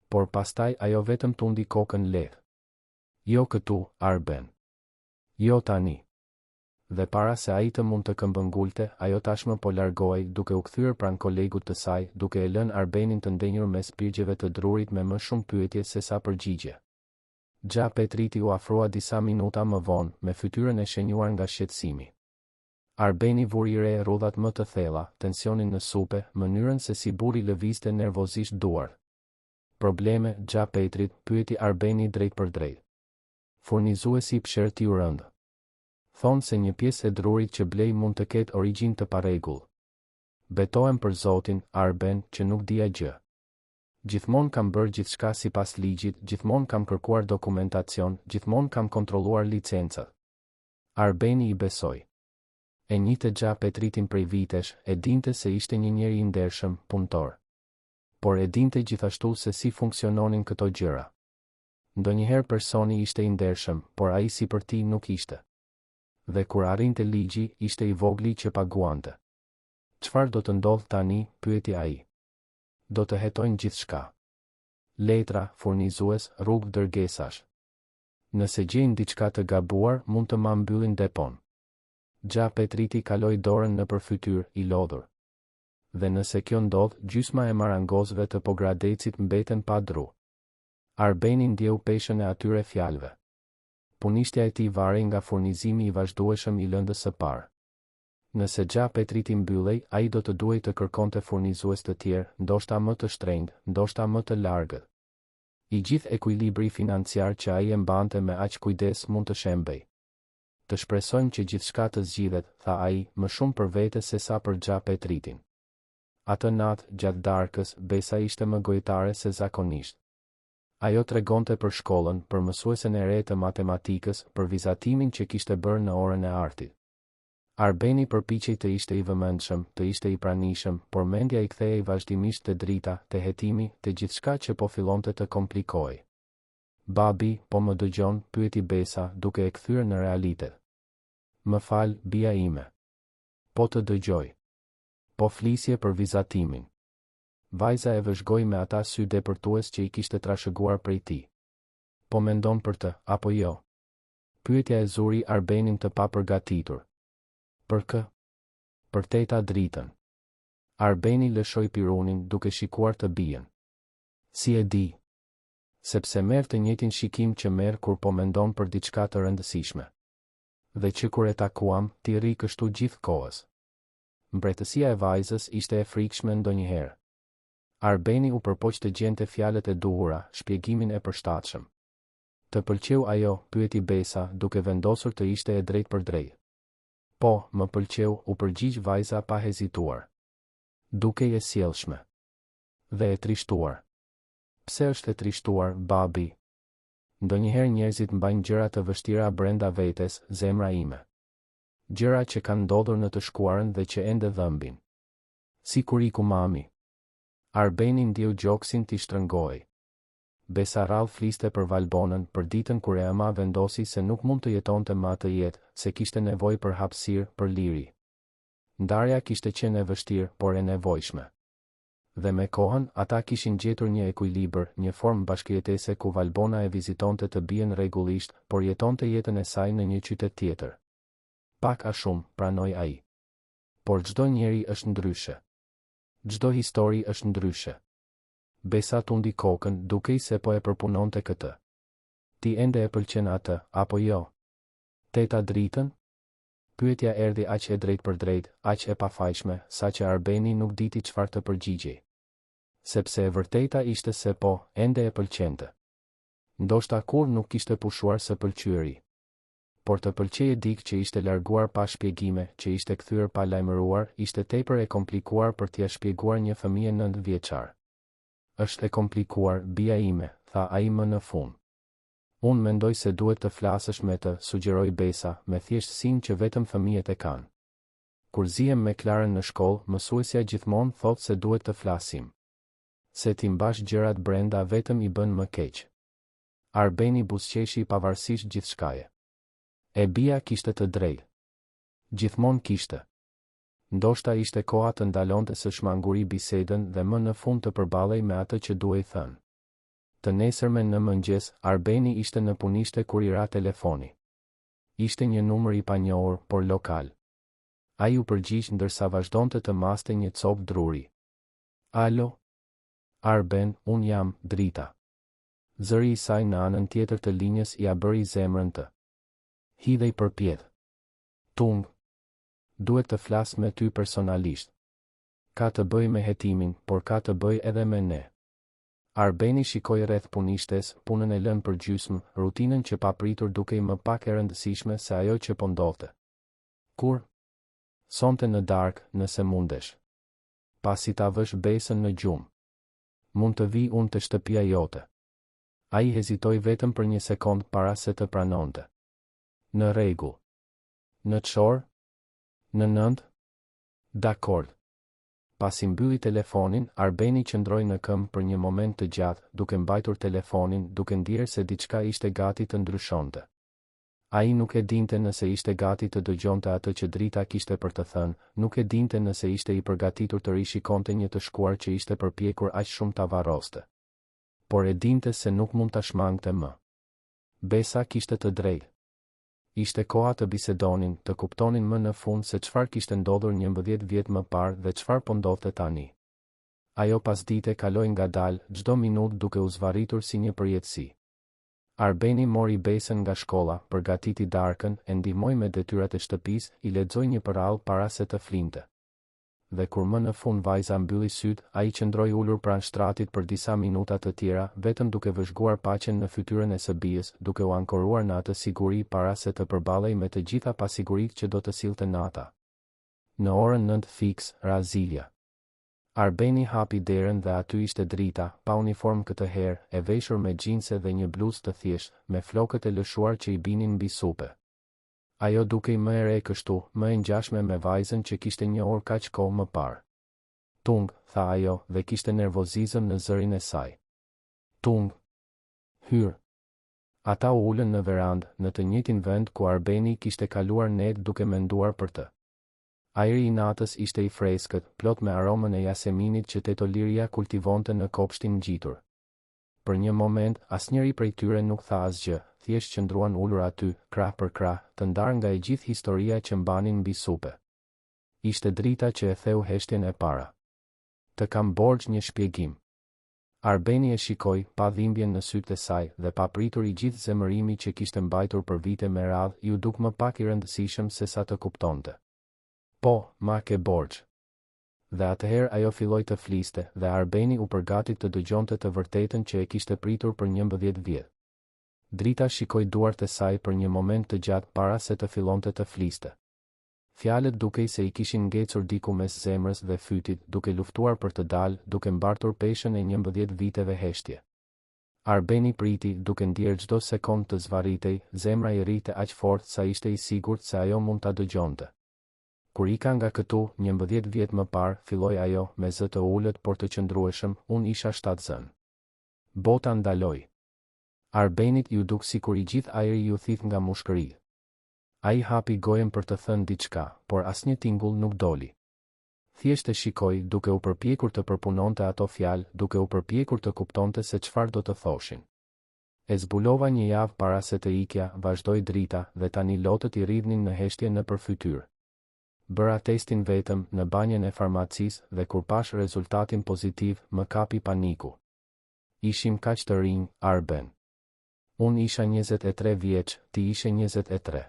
Por pastaj ajo vetëm tundi kokën lehtë. Jo këtu, Arben. Jo tani. Dhe para se ai të mund të këmbëngulte, ajo tashmë po largohej, duke u kthyer pranë kolegut të saj, duke e lënë Arbenin të ndenjur mes pirgjeve të drurit me më shumë pyetje sesa përgjigje. Xha Petriti u afrua disa minuta më vonë, me fytyrën e shenjuar nga shqetësimi. Arbeni vuri re rrudhat më të thella, tensionin në supe, mënyrën se si burri lëvizte nervozisht duart. Probleme, Xha Petrit, pyeti Arbeni drejtpërdrejt. Furnizuesi psherëtiu rëndë. Thonë se një pjesë e drurit që blej mund të ketë origjinë të parregullt. Betohem për Zotin, Arben, që nuk dija gjë. Gjithmonë kam bërë gjithçka sipas ligjit, gjithmonë kam kërkuar dokumentacion, gjithmonë kam kontrolluar licencat. Arbeni i besoi. E njihte xha Petritin prej vitesh, e dinte se ishte një njeri i ndershëm, punëtor. Por e dinte gjithashtu se si funksiononin këto gjëra. Ndonjëherë personi ishte i ndershëm, por ai sipër tij nuk ishte. Dhe kur arrinte ligji, ishte i vogli që paguante. Çfarë do të ndodhë tani, pyeti ai. Do të hetojnë gjithçka. Letra, furnizues, rrugë dërgesash. Nëse gjejnë diçka të gabuar, mund të ma mbyllin depon. Xha Petriti kaloi dorën nëpër fytyrë, i lodhur. Dhe nëse kjo ndodh, gjysma e marangozëve të Pogradecit mbeten pa dru. Arbeni ndjeu peshën e atyre fjalëve. Punishtja e tij varej nga furnizimi i vazhdueshëm i lëndës së parë. Nëse Xha Petriti mbyllej, ai do të duhej të kërkonte furnizues të tjerë, ndoshta më të shtrenjtë, ndoshta më të largët. I gjithë ekuilibri financiar që ai e mbante me aq kujdes mund të shembej. Të shpresojmë që gjithçka të zgjidhet, tha ai, më shumë për vete sesa për Xha Petritin. Atë natë, gjatë darkës, Besa ishte më gojëtare se zakonisht. Ajo tregonte për shkollën, për mësuesen e re të matematikës, për vizatimin që kishte bërë në orën e artit. Arbeni përpiqej të ishte i vëmendshëm, të ishte i pranishëm, por mendja i kthehej vazhdimisht te Drita, te hetimi, te gjithçka që po fillonte të komplikohej. Babi, po më dëgjon, pyeti Besa, duke e kthyer në realitet. Më fal, bija ime. Po të dëgjoj. Po flisje për vizatimin. Vajza e vëzhgoi me ata sy depërtues që i kishte trashëguar prej tij. Po mendon për të, apo jo? Pyetja e zuri Arbenin të papërgatitur. Për kë? Për teta Dritën. Arbeni lëshoi pirunin duke shikuar të bijën. Si e di? Sepse merr të njëjtin shikim që merr kur po mendon për diçka të rëndësishme. Dhe që kur e takuam, ti rri kështu gjithë kohës. Mprehtësia e vajzës ishte e frikshme ndonjëherë. Arbeni u përpoq të gjente fjalët e duhura, shpjegimin e përshtatshëm. Të pëlqeu ajo, pyeti Besa, duke vendosur të ishte e drejtpërdrejtë. Po, më pëlqeu, u përgjigj vajza pa hezituar. Dukej e sjellshme. Dhe e trishtuar. Pse është e trishtuar, babi? Ndonjëherë njerëzit mbajnë gjëra të vështira brenda vetes, zemra ime. Gjëra që kanë ndodhur në të shkuarën dhe që ende dhëmbin. Si kur iku mami. Arbeni ndjeu gjoksin t'i shtrëngohej. Besa rrallë fliste për Valbonën, për ditën kur e ëma vendosi se nuk mund të jetonte më atë jetë, se kishte nevojë për hapësirë, për liri. Ndarja kishte qenë e vështirë, por e nevojshme. Dhe me kohën, ata kishin gjetur një ekuilibër, një formë bashkëjetese ku Valbona e vizitonte të bijën rregullisht, por jetonte jetën e saj në një qytet tjetër. Pak a shumë, pranoi ai. Por çdo njeri është ndryshe. Çdo histori është ndryshe. Besa tundi kokën, dukej se po e përpunonte këtë. Ti ende e pëlqen atë, apo jo? Teta Dritën? Pyetja erdhi aq e drejtpërdrejtë, aq e pafajshme, saqë Arbeni nuk diti çfarë të përgjigjej. Sepse e vërteta ishte se po, ende e pëlqente. Ndoshta kurrë nuk kishte pushuar së pëlqyeri. Por të pëlqeje dikë që ishte larguar pa shpjegime, që ishte kthyer pa lajmëruar, ishte tepër e komplikuar për t'ia shpjeguar një fëmije nëntëvjeçar. Është e komplikuar, bija ime, tha ai më në fund. Unë mendoj se duhet të flasësh me të, sugjeroi Besa, me thjeshtësinë që vetëm fëmijët e kanë. Kur zihem me Klarën në shkollë, mësuesja gjithmonë thotë se duhet të flasim. Se t'i mbash gjërat brenda vetëm i bën më keq. Arbeni buzëqeshi pavarësisht gjithçkaje. E bija kishte të drejtë. Gjithmonë kishte. Ndoshta ishte koha të ndalonte së shmanguri bisedën dhe më në fund të përballej me atë që duhej thënë. Të nesërmen në mëngjes, Arbeni ishte në punishte kur i ra telefoni. Ishte një numër i panjohur, por lokal. Ai u përgjigj ndërsa vazhdonte të maste një copë druri. Alo? Arben, unë jam, Drita. Zëri i saj në anën tjetër të linjës ia bëri zemrën të hidhej përpjetë. Tung. Duhet të flas me ty personalisht. Ka të bëjë me hetimin, por ka të bëjë edhe me ne. Arbeni shikoi rreth punishtes, punën e lënë përgjysmë, rutinën që papritur dukej më pak e rëndësishme se ajo që po ndodhte. Kur? Sonte në darkë, nëse mundesh. Pasi ta vësh Besën në gjumë. Mund të vij unë te shtëpia jote. Ai hezitoi vetëm për një sekondë para se të pranonte. Në rregull. Në ç'orë? Në nëntë? Dakord. Pasi mbylli telefonin, Arbeni qëndroi në këmbë për një moment të gjatë, duke mbajtur telefonin, duke ndjerë se diçka ishte gati të ndryshonte. Ai nuk e dinte nëse ishte gati të dëgjonte atë që Drita kishte për të thënë, nuk e dinte nëse ishte i përgatitur të rishikonte një të shkuar që ishte përpjekur aq shumë ta varroste. Por e dinte se nuk mund ta shmangte më. Besa kishte të drejtë. Ishte koha të bisedonin, të kuptonin më në fund se çfarë kishte ndodhur 11 vjet më parë dhe çfarë po ndodhte tani. Ajo pasdite kaloi ngadalë, çdo minutë duke u zvarritur si një përjetësi. Arbeni mori Besën nga shkolla, përgatiti darkën, e ndihmoi me detyrat e shtëpisë, i lexoi një përrallë para se të flinte. Dhe kur më në fund vajza mbylli sytë, ai qëndroi ulur pranë shtratit për disa minuta të tjera, vetëm duke vëzhguar paqen në fytyrën e së bijës, duke u ankoruar në atë siguri para se të përballej me të gjitha pasiguritë që do të sillte nata. Në orën nëntë fiks, ra zilja. Arbeni hapi derën dhe aty ishte Drita, pa uniformë këtë herë, e veshur me xhinse dhe një bluzë të thjeshtë, me flokët e lëshuar që i binin mbi supe. Ajo dukej më e re kështu, më e ngjashme me vajzën që kishte njohur kaq kohë më parë. Tung, tha ajo, dhe kishte nervozizëm në zërin e saj. Tung. Hyr. Ata u ulën në verandë, në të njëjtin vend ku Arbeni kishte kaluar netë duke menduar për të. Ajri i natës ishte i freskët, plot me aromën e jaseminit që teto Liria kultivonte në kopshtin ngjitur. Për një moment, asnjëri prej tyre nuk tha asgjë, thjesht qëndruan ulur aty, krah për krah, të ndarë nga e gjithë historia që mbanin mbi supe. Ishte Drita që e theu heshtjen e para. Të kam borxh një shpjegim. Arbeni e shikoi, pa dhimbjen në sytë e saj, dhe papritur i gjithë zemërimi që kishte mbajtur për vite me radhë iu duk më pak i rëndësishëm sesa të kuptonte. Po, ma ke borxh. Dhe atëherë ajo filloi të fliste, dhe Arbeni u përgatit të dëgjonte të vërtetën që e kishte pritur për 11 vjet. Drita shikoi duart e saj për një moment të gjatë para se të fillonte të fliste. Fjalët dukej se i kishin ngecur diku mes zemrës dhe fytit, duke luftuar për të dalë, duke mbartur peshën e 11 viteve heshtje. Arbeni priti, duke ndjerë çdo sekondë të zvarritej, zemra i rrihte aq fort sa ishte i sigurt se ajo mund ta dëgjonte. Kur ika nga këtu, 11 vjet më parë, filloi ajo, me zë të ulët por të qëndrueshëm, unë isha shtatzënë. Bota ndaloi. Arbenit iu duk sikur i gjithë ajri iu thith nga mushkëritë. Ai hapi gojën për të thënë diçka, por asnjë tingull nuk doli. Thjesht e shikoi, duke u përpjekur të përpunonte ato fjalë, duke u përpjekur të kuptonte se çfarë do të thoshin. E zbulova një javë para se të ikja, vazhdoi Drita, dhe tani lotët i rridhnin në heshtje nëpër fytyrë. Bëra testin vetëm, në banjën e farmacisë, dhe kur pashë rezultatin pozitiv, më kapi paniku. Ishim kaq të rinj, Arben. Unë isha 23 vjeç, ti ishe 23.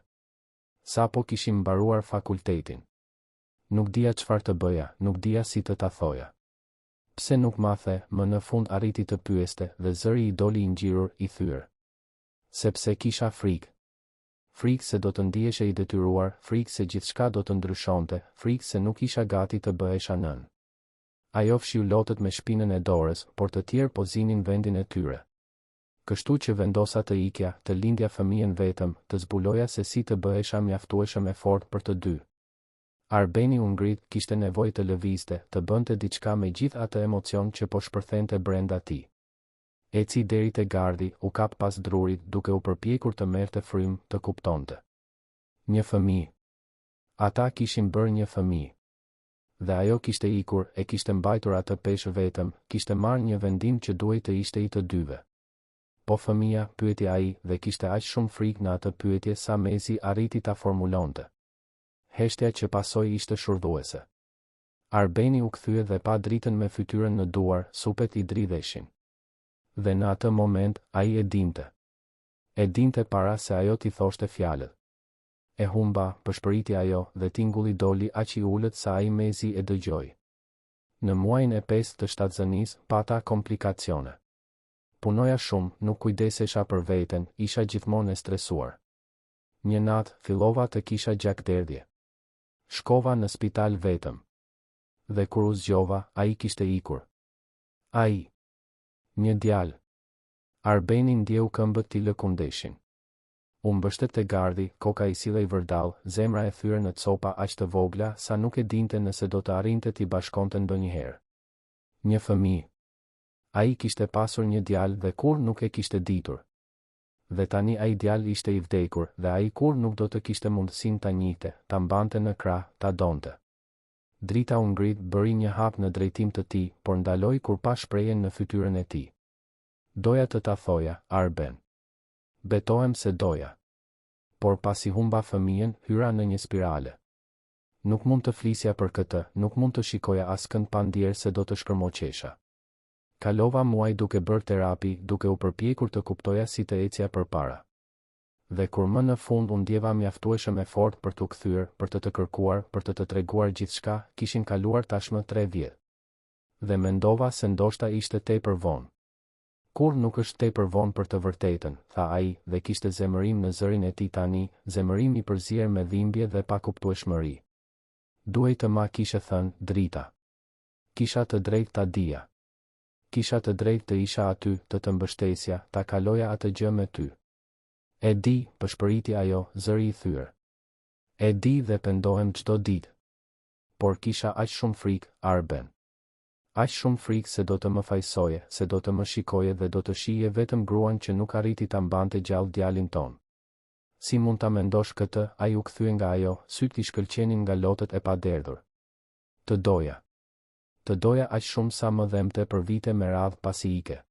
Sapo kishim mbaruar fakultetin. Nuk dija çfarë të bëja, nuk dija si të ta thoja. Pse nuk ma the, më në fund arriti të pyeste, dhe zëri i doli i ngjirur, i thyer. Sepse kisha frikë. Frikë se do të ndiheshe i detyruar, frikë se gjithçka do të ndryshonte, frikë se nuk isha gati të bëhesha nënë. Ajo fshiu lotët me shpinën e dorës, por të tjerë po zinin vendin e tyre. Kështu që vendosa të ikja, të lindja fëmijën vetëm, të zbuloja se si të bëhesha mjaftueshëm e fortë për të dy. Arbeni u ngrit, kishte nevojë të lëvizte, të bënte diçka me gjithë atë emocion që po shpërthente brenda tij. Eci deri te gardhi, u kap pas drurit, duke u përpjekur të merrte frymë, të kuptonte. Një fëmijë. Ata kishin bërë një fëmijë. Dhe ajo kishte ikur, e kishte mbajtur atë peshë vetëm, kishte marrë një vendim që duhej të ishte i të dyve. Po fëmija, pyeti ai, dhe kishte aq shumë frikë në atë pyetje sa mezi arriti ta formulonte. Heshtja që pasoi ishte shurdhuese. Arbeni u kthye dhe pa Dritën me fytyrën në duar, supet i dridheshin. Dhe në atë moment, ai e dinte. E dinte para se ajo t'i thoshte fjalët. E humba, pëshpëriti ajo, dhe tingulli doli aq i ulët sa ai mezi e dëgjoi. Në muajin e pestë të shtatzënisë, pata komplikacione. Punoja shumë, nuk kujdesesha për veten, isha gjithmonë e stresuar. Një natë, fillova të kisha gjakderdhje. Shkova në spital vetëm. Dhe kur u zgjova, ai kishte ikur. Ai. Një djalë. Arbeni ndjeu këmbët t'i lëkundeshin. U mbështet te gardhi, koka i sillej vërdallë, zemra e thyer në copa aq të vogla sa nuk e dinte nëse do të arrinte t'i bashkonte ndonjëherë. Një fëmijë. Ai kishte pasur një djalë dhe kurrë nuk e kishte ditur. Dhe tani ai djalë ishte i vdekur dhe ai kurrë nuk do të kishte mundësinë ta njihte, ta mbante në krah, ta donte. Drita u ngrit, bëri një hap në drejtim të tij, por ndaloi kur pa shprehjen në fytyrën e tij. Doja të ta thoja, Arben. Betohem se doja. Por pasi humba fëmijën, hyra në një spirale. Nuk mund të flisja për këtë, nuk mund të shikoja askënd pa ndjerë se do të shkërmoqesha. Kalova muaj duke bërë terapi, duke u përpjekur të kuptoja si të ecja përpara. Dhe kur më në fund u ndjeva mjaftueshëm e fortë për t'u kthyer, për të të kërkuar, për të të treguar gjithçka, kishin kaluar tashmë tre vjet. Dhe mendova se ndoshta ishte tepër vonë. Kurrë nuk është tepër vonë për të vërtetën, tha ai, dhe kishte zemërim në zërin e tij tani, zemërim i përzier me dhimbje dhe pakuptueshmëri. Duhej të ma kishe thënë, Drita. Kisha të drejtë ta dija. Kisha të drejtë të isha aty, të të mbështesja, ta kaloja atë gjë me ty. E di, pëshpëriti ajo, zëri i thyer. E di dhe pendohem çdo ditë. Por kisha aq shumë frikë, Arben. Aq shumë frikë se do të më fajësoje, se do të më shikoje dhe do të shihje vetëm gruan që nuk arriti ta mbante gjallë djalin tonë. Si mund ta mendosh këtë, ai u kthye nga ajo, sytë i shkëlqenin nga lotët e paderdhur. Të doja. Të doja aq shumë sa më dhembte për vite me radhë pasi ike.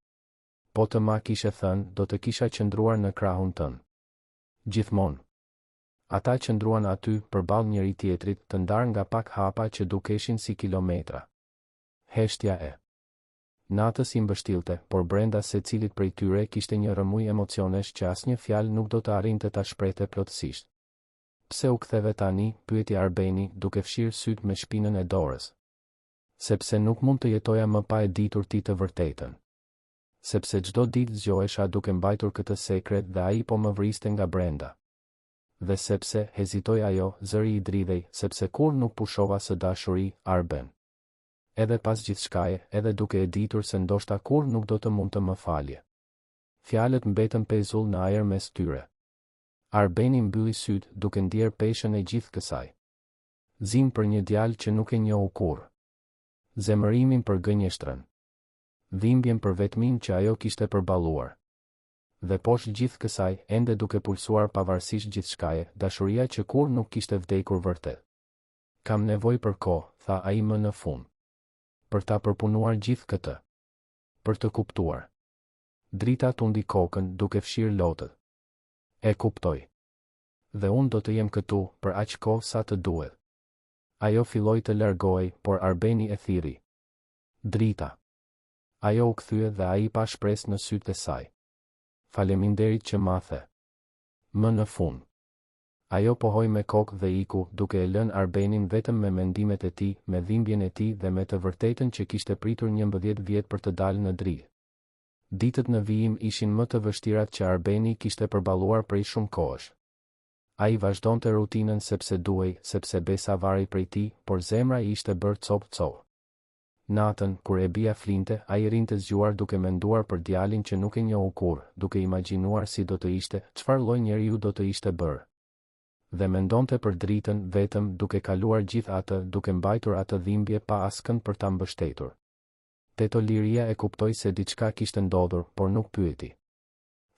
Po të ma kishe thënë, do të kisha qëndruar në krahun tënd. Gjithmonë. Ata qëndruan aty, përballë njëri-tjetrit, të ndarë nga pak hapa që dukeshin si kilometra. Heshtja e natës i mbështillte, por brenda secilit prej tyre kishte një rrëmujë emocionesh që asnjë fjalë nuk do të arrinte ta shprehte plotësisht. Pse u ktheve tani, pyeti Arbeni, duke fshirë sytë me shpinën e dorës. Sepse nuk mund të jetoja më pa e ditur ti të vërtetën. Sepse çdo ditë zgjohesha duke mbajtur këtë sekret dhe ai po më vriste nga brenda. Dhe sepse, hezitoi ajo, zëri i dridhej, sepse kurrë nuk pushova së dashuri, Arben. Edhe pas gjithçkaje, edhe duke e ditur se ndoshta kurrë nuk do të mund të më falje. Fjalët mbetën pezull në ajër mes tyre. Arbeni mbylli sytë, duke ndjerë peshën e gjithë kësaj. Zinë për një djalë që nuk e njohu kurrë. Zemërimin për gënjeshtrën. Dhimbjen për vetminë që ajo kishte përballuar. Dhe poshtë gjithë kësaj, ende duke pulsuar pavarësisht gjithçkaje, dashuria që kurrë nuk kishte vdekur vërtet. Kam nevojë për kohë, tha ai më në fund. Për ta përpunuar gjithë këtë. Për të kuptuar. Drita tundi kokën, duke fshirë lotët. E kuptoj. Dhe unë do të jem këtu, për aq kohë sa të duhet. Ajo filloi të largohej, por Arbeni e thirri. Drita. Ajo u kthye dhe ai pa shpresë në sytë e saj. Faleminderit që ma the. Më në fund. Ajo pohoi me kokë dhe iku, duke e lënë Arbenin vetëm me mendimet e tij, me dhimbjen e tij dhe me të vërtetën që kishte pritur 11 vjet për të dalë në dritë. Ditët në vijim ishin më të vështirat që Arbeni kishte përballuar prej shumë kohësh. Ai vazhdonte rutinën sepse duhej, sepse besa varej prej tij, por zemra i ishte bërë copë-copë. Natën, kur e bija flinte, ai rrinte zgjuar duke menduar për djalin që nuk e njohu kurrë, duke imagjinuar si do të ishte, çfarë lloj njeriu do të ishte bërë. Dhe mendonte për Dritën, vetëm, duke kaluar gjithë atë, duke mbajtur atë dhimbje pa askënd për ta mbështetur. Teto Liria e kuptoi se diçka kishte ndodhur, por nuk pyeti.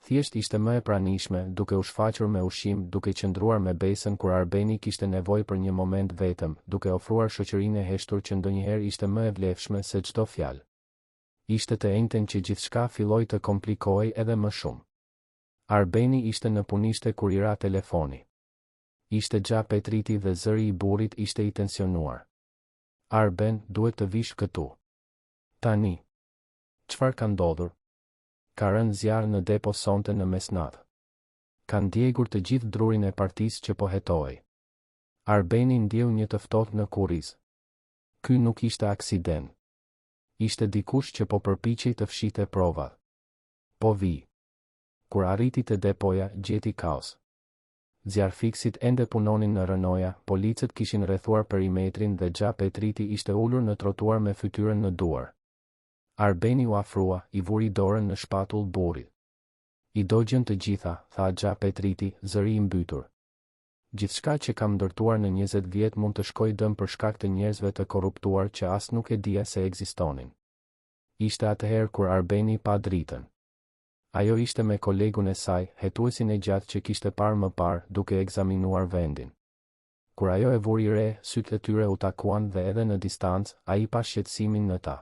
Thjesht ishte më e pranishme, duke u shfaqur me ushqim, duke qëndruar me Besën kur Arbeni kishte nevojë për një moment vetëm, duke ofruar shoqërinë e heshtur që ndonjëherë ishte më e vlefshme se çdo fjalë. Ishte të enjten që gjithçka filloi të komplikohej edhe më shumë. Arbeni ishte në punishte kur i ra telefoni. Ishte xha Petriti dhe zëri i burrit ishte i tensionuar. Arben, duhet të vish këtu. Tani. Çfarë ka ndodhur? Ka rënë zjarr në depo sonte në mesnatë. Kanë djegur të gjithë drurin e partisë që po hetohej. Arbeni ndjeu një të ftohtë në kurriz. Ky nuk ishte aksident. Ishte dikush që po përpiqej të fshihte provat. Po vij. Kur arriti te depoja, gjeti kaos. Zjarrfikësit ende punonin në rrënoja, policët kishin rrethuar perimetrin dhe xha Petriti ishte ulur në trotuar me fytyrën në duar. Arbeni u afrua, i vuri dorën në shpatull burrit. I dogjën të gjitha, tha xha Petriti, zëri i mbytur. Gjithçka që kam ndërtuar në 20 vjet mund të shkojë dëm për shkak të njerëzve të korruptuar që as nuk e dija se ekzistonin. Ishte atëherë kur Arbeni pa Dritën. Ajo ishte me kolegun e saj, hetuesin e gjatë që kishte parë më parë, duke ekzaminuar vendin. Kur ajo e vuri re, sytë e tyre u takuan dhe edhe në distancë, ai pa shqetësimin në ta.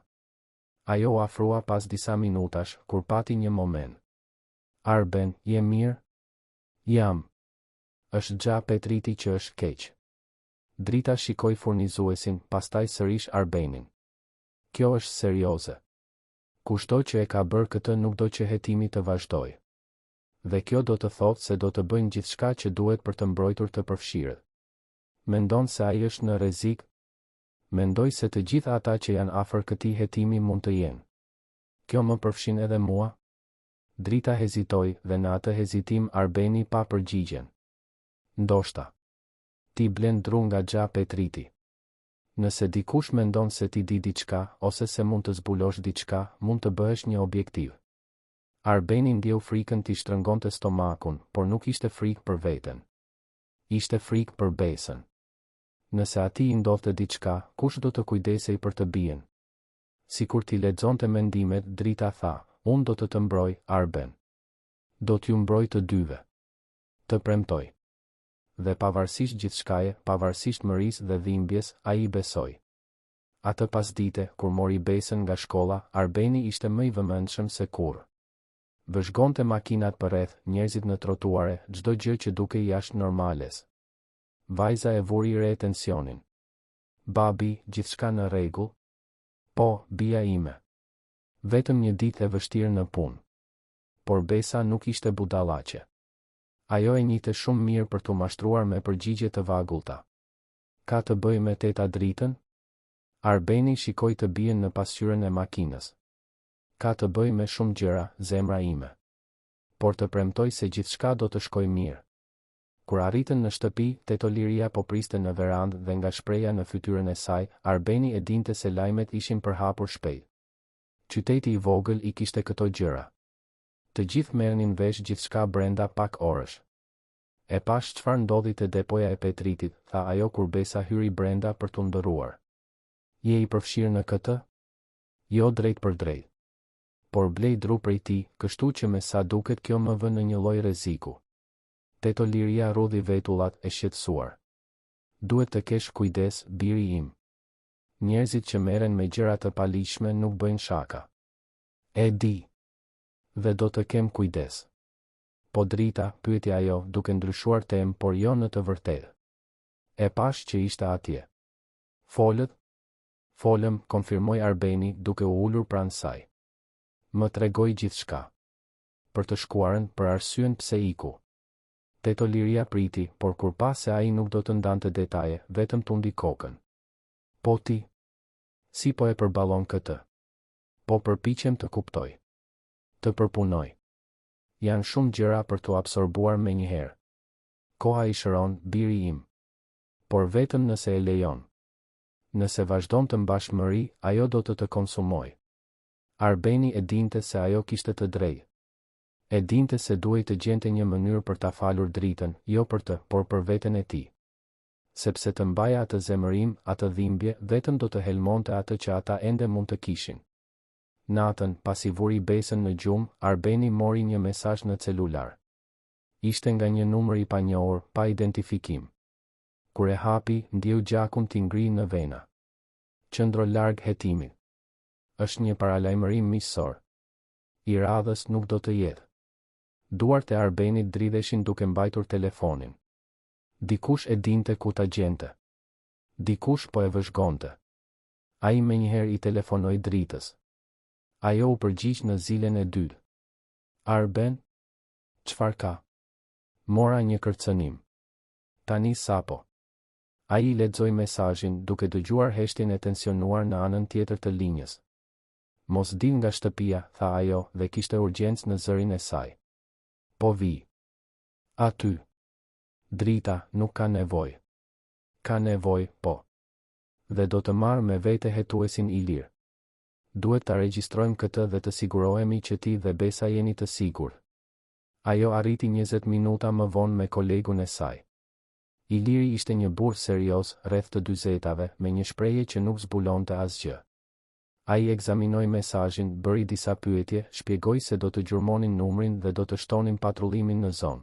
Ajo u afrua pas disa minutash, kur pati një moment. Arben, je mirë? Jam. Është xha Petriti që është keq. Drita shikoi furnizuesin, pastaj sërish Arbenin. Kjo është serioze. Kushdo që e ka bërë këtë nuk do që hetimi të vazhdojë. Dhe kjo do të thotë se do të bëjnë gjithçka që duhet për të mbrojtur të përfshirët. Mendon se ai është në rrezik? Mendoj se të gjithë ata që janë afër këtij hetimi mund të jenë. Kjo më përfshin edhe mua? Drita hezitoi dhe në atë hezitim Arbeni pa përgjigjen. Ndoshta. Ti blen dru nga xha Petriti. Nëse dikush mendon se ti di diçka, ose se mund të zbulosh diçka, mund të bëhesh një objektiv. Arbeni ndjeu frikën t'i shtrëngonte stomakun, por nuk ishte frikë për veten. Ishte frikë për Besën. Nëse atij i ndodhte diçka, kush do të kujdesej për të bijën? Sikur t'i lexonte mendimet, Drita tha, Unë do të të mbroj, Arben. Do t'ju mbroj të dyve. Të premtoj. Dhe pavarësisht gjithçkaje, pavarësisht mërisë dhe dhimbjes, ai i besoi. Atë pasdite, kur mori Besën nga shkolla, Arbeni ishte më i vëmendshëm se kurrë. Vëzhgonte makinat përreth, njerëzit në trotuare, çdo gjë që dukej jashtë normales. Vajza e vuri re tensionin. Babi, gjithçka në rregull? Po, bija ime. Vetëm një ditë e vështirë në punë. Por Besa nuk ishte budallaqe. Ajo e njihte shumë mirë për t'u mashtruar me përgjigje të vagullta. Ka të bëjë me teta Dritën? Arbeni shikoi të bijën në pasqyrën e makinës. Ka të bëjë me shumë gjëra, zemra ime. Por të premtoj se gjithçka do të shkojë mirë. Kur arritën në shtëpi, teto Liria po priste në verandë dhe nga shprehja në fytyrën e saj, Arbeni e dinte se lajmet ishin përhapur shpejt. Qyteti i vogël i kishte këto gjëra. Të gjithë merrnin vesh gjithçka brenda pak orësh. E pashë çfarë ndodhi te depoja e Petritit, tha ajo kur Besa hyri brenda për t'u ndërruar. Je i përfshirë në këtë? Jo drejtpërdrejt. Por blej dru prej tij, kështu që me sa duket kjo më vë në një lloj rreziku. Teto Liria rrudhi vetullat, e shqetësuar. Duhet të kesh kujdes, biri im. Njerëzit që merren me gjëra të paligjshme nuk bëjnë shaka. E di. Dhe do të kem kujdes. Po Drita, pyeti ajo, duke ndryshuar temë por jo në të vërtetë. E pashë që ishte atje. Folët? Folëm, konfirmoi Arbeni, duke u ulur pranë saj. Më tregoi gjithçka. Për të shkuarën, për arsyen pse iku. Teto Liria priti, por kur pa se ai nuk do të ndante detaje, vetëm tundi kokën. Po ti? Si po e përballon këtë? Po përpiqem të kuptoj. Të përpunoj. Janë shumë gjëra për t'u absorbuar menjëherë. Koha i shëron, biri im. Por vetëm nëse e lejon. Nëse vazhdon të mbash mëri, ajo do të të konsumojë. Arbeni e dinte se ajo kishte të drejtë. E dinte se duhej të gjente një mënyrë për ta falur Dritën, jo për të, por për veten e tij. Sepse të mbaje atë zemërim, atë dhimbje, vetëm do të helmonte atë që ata ende mund të kishin. Natën, pasi vuri Besën në gjumë, Arbeni mori një mesazh në celular. Ishte nga një numër i panjohur, pa identifikim. Kur e hapi, ndjeu gjakun t'i ngrijë në vena. Qëndro larg hetimit. Është një paralajmërim miqësor. I radhës nuk do të jetë. Duart e Arbenit dridheshin duke mbajtur telefonin. Dikush e dinte ku ta gjente. Dikush po e vëzhgonte. Ai menjëherë i telefonoi Dritës. Ajo u përgjigj në zilen e dytë. Arben? Çfarë ka? Mora një kërcënim. Tani sapo. Ai i lexoi mesazhin, duke dëgjuar heshtjen e tensionuar në anën tjetër të linjës. Mos dil nga shtëpia, tha ajo, dhe kishte urgjencë në zërin e saj. Po vij. Aty. Drita, nuk ka nevojë. Ka nevojë, po. Dhe do të marr me vete hetuesin Ilir. Duhet ta regjistrojmë këtë dhe të sigurohemi që ti dhe Besa jeni të sigurt. Ajo arriti 20 minuta më vonë me kolegun e saj. Iliri ishte një burrë serioz, rreth të dyzetave, me një shprehje që nuk zbulonte asgjë. Ai ekzaminoi mesazhin, bëri disa pyetje, shpjegoi se do të gjurmonin numrin dhe do të shtonin patrullimin në zonë.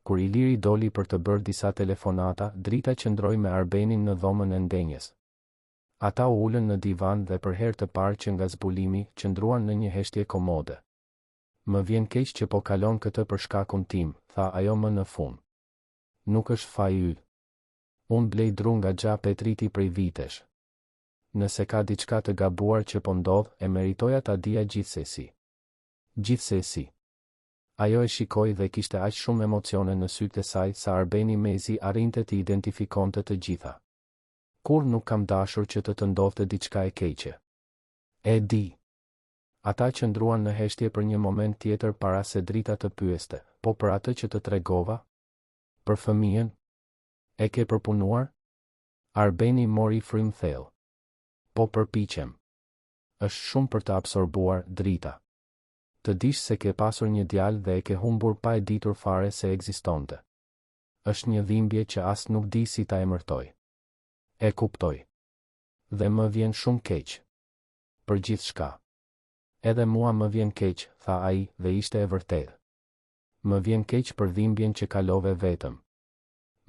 Kur Iliri doli për të bërë disa telefonata, Drita qëndroi me Arbenin në dhomën e ndenjjes. Ata u ulën në divan dhe për herë të parë që nga zbulimi, qëndruan në një heshtje komode. Më vjen keq që po kalon këtë për shkakun tim, tha ajo më në fund. Nuk është faji yt. Unë blej dru nga xha Petriti prej vitesh. Nëse ka diçka të gabuar që po ndodh, e meritoja ta dija gjithsesi. Gjithsesi. Ajo e shikoi dhe kishte aq shumë emocione në sytë e saj sa Arbeni mezi arrinte t'i identifikonte të gjitha. Kurrë nuk kam dashur që të të ndodhte diçka e keqe. E di. Ata qëndruan në heshtje për një moment tjetër para se Drita të pyeste, Po për atë që të tregova? Për fëmijën? E ke përpunuar? Arbeni mori frymë thellë. Po përpiqem. Është shumë për të absorbuar, Drita. Të dish se ke pasur një djalë dhe e ke humbur pa e ditur fare se ekzistonte. Është një dhimbje që as nuk di si ta emërtoj. E kuptoj. Dhe më vjen shumë keq. Për gjithçka. Edhe mua më vjen keq, tha ai, dhe ishte e vërtetë. Më vjen keq për dhimbjen që kalove vetëm.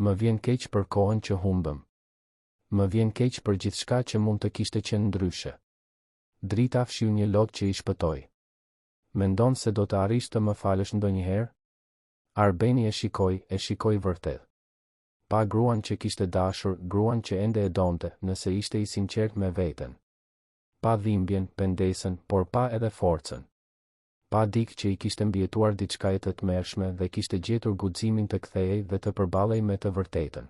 Më vjen keq për kohën që humbëm. Më vjen keq për gjithçka që mund të kishte qenë ndryshe. Drita fshiu një lot që i shpëtoi. Mendon se do të arrish të më falësh ndonjëherë? Arbeni e shikoi, e shikoi vërtet. Pa gruan që kishte dashur, gruan që ende e donte, nëse ishte i sinqertë me veten. Pa dhimbjen, pendesën, por pa edhe forcën. Pa dikë që i kishte mbijetuar diçkaje të tmerrshme dhe kishte gjetur guximin të kthehej dhe të përballej me të vërtetën.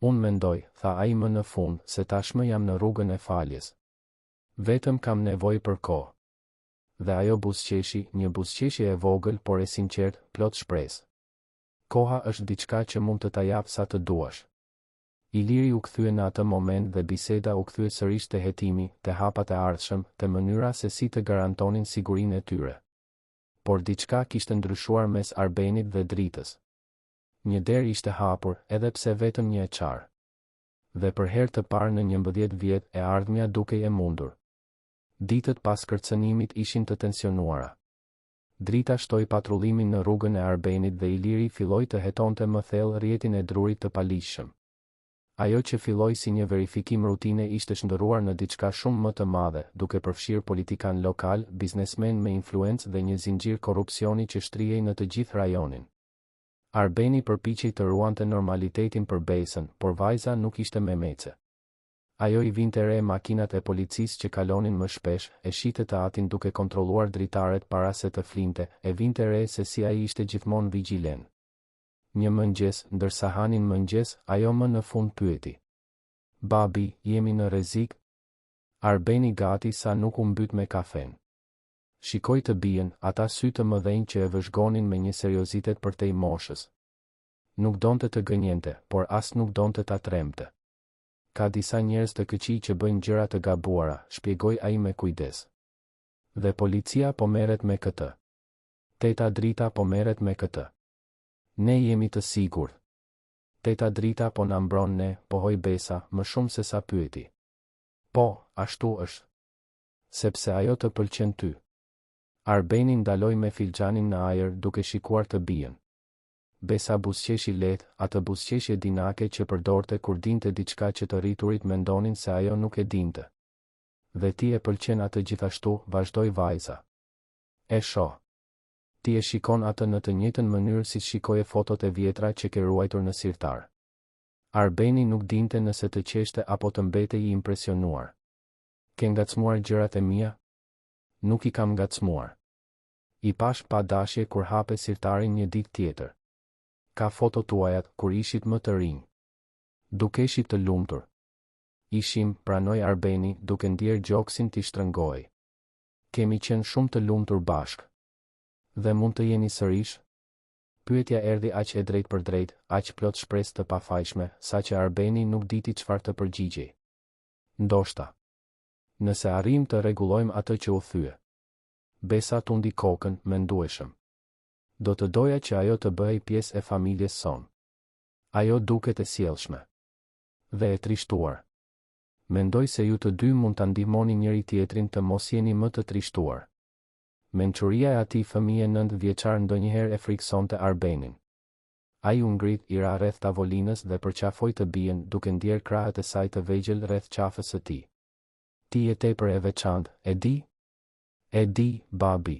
Unë mendoj, tha ai më në fund, se tashmë jam në rrugën e faljes. Vetëm kam nevojë për kohë. Dhe ajo buzëqeshi, një buzëqeshje e vogël por e sinqertë, plot shpresë. Koha është diçka që mund të ta japë sa të duash. Iliri u kthye në atë moment dhe biseda u kthye sërish te hetimi, te hapat e ardhshëm, te mënyra se si të garantonin sigurinë e tyre. Por diçka kishte ndryshuar mes Arbenit dhe Dritës. Një derë ishte hapur, edhe pse vetëm një e çarë. Dhe për herë të parë në 11 vjet, e ardhmja dukej e mundur. Ditët pas kërcënimit ishin të tensionuara. Drita shtoi patrullimin në rrugën e Arbenit dhe Iliri filloi të hetonte më thellë rrjetin e drurit të paligjshëm. Ajo që filloi si një verifikim rutine ishte shndërruar në diçka shumë më të madhe, duke përfshirë politikanë lokalë, biznesmenë me influencë dhe një zinxhir korrupsioni që shtrihej në të gjithë rajonin. Arbeni përpiqej të ruante normalitetin për Besën, por vajza nuk ishte memece. Ajo i vinte re makinat e policisë që kalonin më shpesh, e shihte të atin duke kontrolluar dritaret para se të flinte, e vinte re se si ai ishte gjithmonë vigjilent. Një mëngjes, ndërsa hanin mëngjes, ajo më në fund pyeti. Babi, jemi në rrezik? Arbeni gati sa nuk u mbyt me kafenë. Shikoi të bijën, ata sy të mëdhenj që e vëzhgonin me një seriozitet përtej moshës. Nuk donte të gënjente, por as nuk donte ta trembte. Ka disa njerëz të këqij që bëjnë gjëra të gabuara, shpjegoi ai me kujdes. Dhe policia po merret me këtë. Teta Drita po merret me këtë. Ne jemi të sigurt. Teta Drita po na mbron ne, pohoi Besa, më shumë se sa pyeti. Po, ashtu është. Sepse ajo të pëlqen ty. Arbeni ndaloi me filxhanin në ajër duke shikuar të bijën. Besa buzëqeshi lehtë, atë buzëqeshje dinake që përdorte kur dinte diçka që të rriturit mendonin se ajo nuk e dinte. Dhe ti e pëlqen atë gjithashtu, vazhdoi vajza. E shoh. Ti e shikon atë në të njëjtën mënyrë siç shikoje fotot e vjetra që ke ruajtur në sirtar. Arbeni nuk dinte nëse të qeshte apo të mbetej i impresionuar. Ke ngacmuar gjërat e mia? Nuk i kam ngacmuar. I pashë pa dashje kur hape sirtarin një ditë tjetër. Ka foto tuajat, kur ishit më të rinj. Dukeshit të lumtur. Ishim, pranoi Arbeni, duke ndjerë gjoksin t'i shtrëngohej. Kemi qenë shumë të lumtur bashkë. Dhe mund të jeni sërish? Pyetja erdhi aq e drejtpërdrejtë, aq plot shpresë të pafajshme, saqë Arbeni nuk diti çfarë të përgjigjej. Ndoshta. Nëse arrijmë të rregullojmë atë që u thye. Besa tundi kokën, mendueshëm. Do të doja që ajo të bëhej pjesë e familjes sonë. Ajo duket e sjellshme. Dhe e trishtuar. Mendoj se ju të dy mund ta ndihmoni njëri-tjetrin të mos jeni më të trishtuar. Mençuria e atij fëmije nëntëvjeçar ndonjëherë e frikësonte Arbenin. Ai u ngrit, i ra rreth tavolinës dhe përqafoi të bijën, duke ndjerë krahët e saj të vegjël rreth qafës së tij. Ti je tepër e veçantë, e di? E di, babi.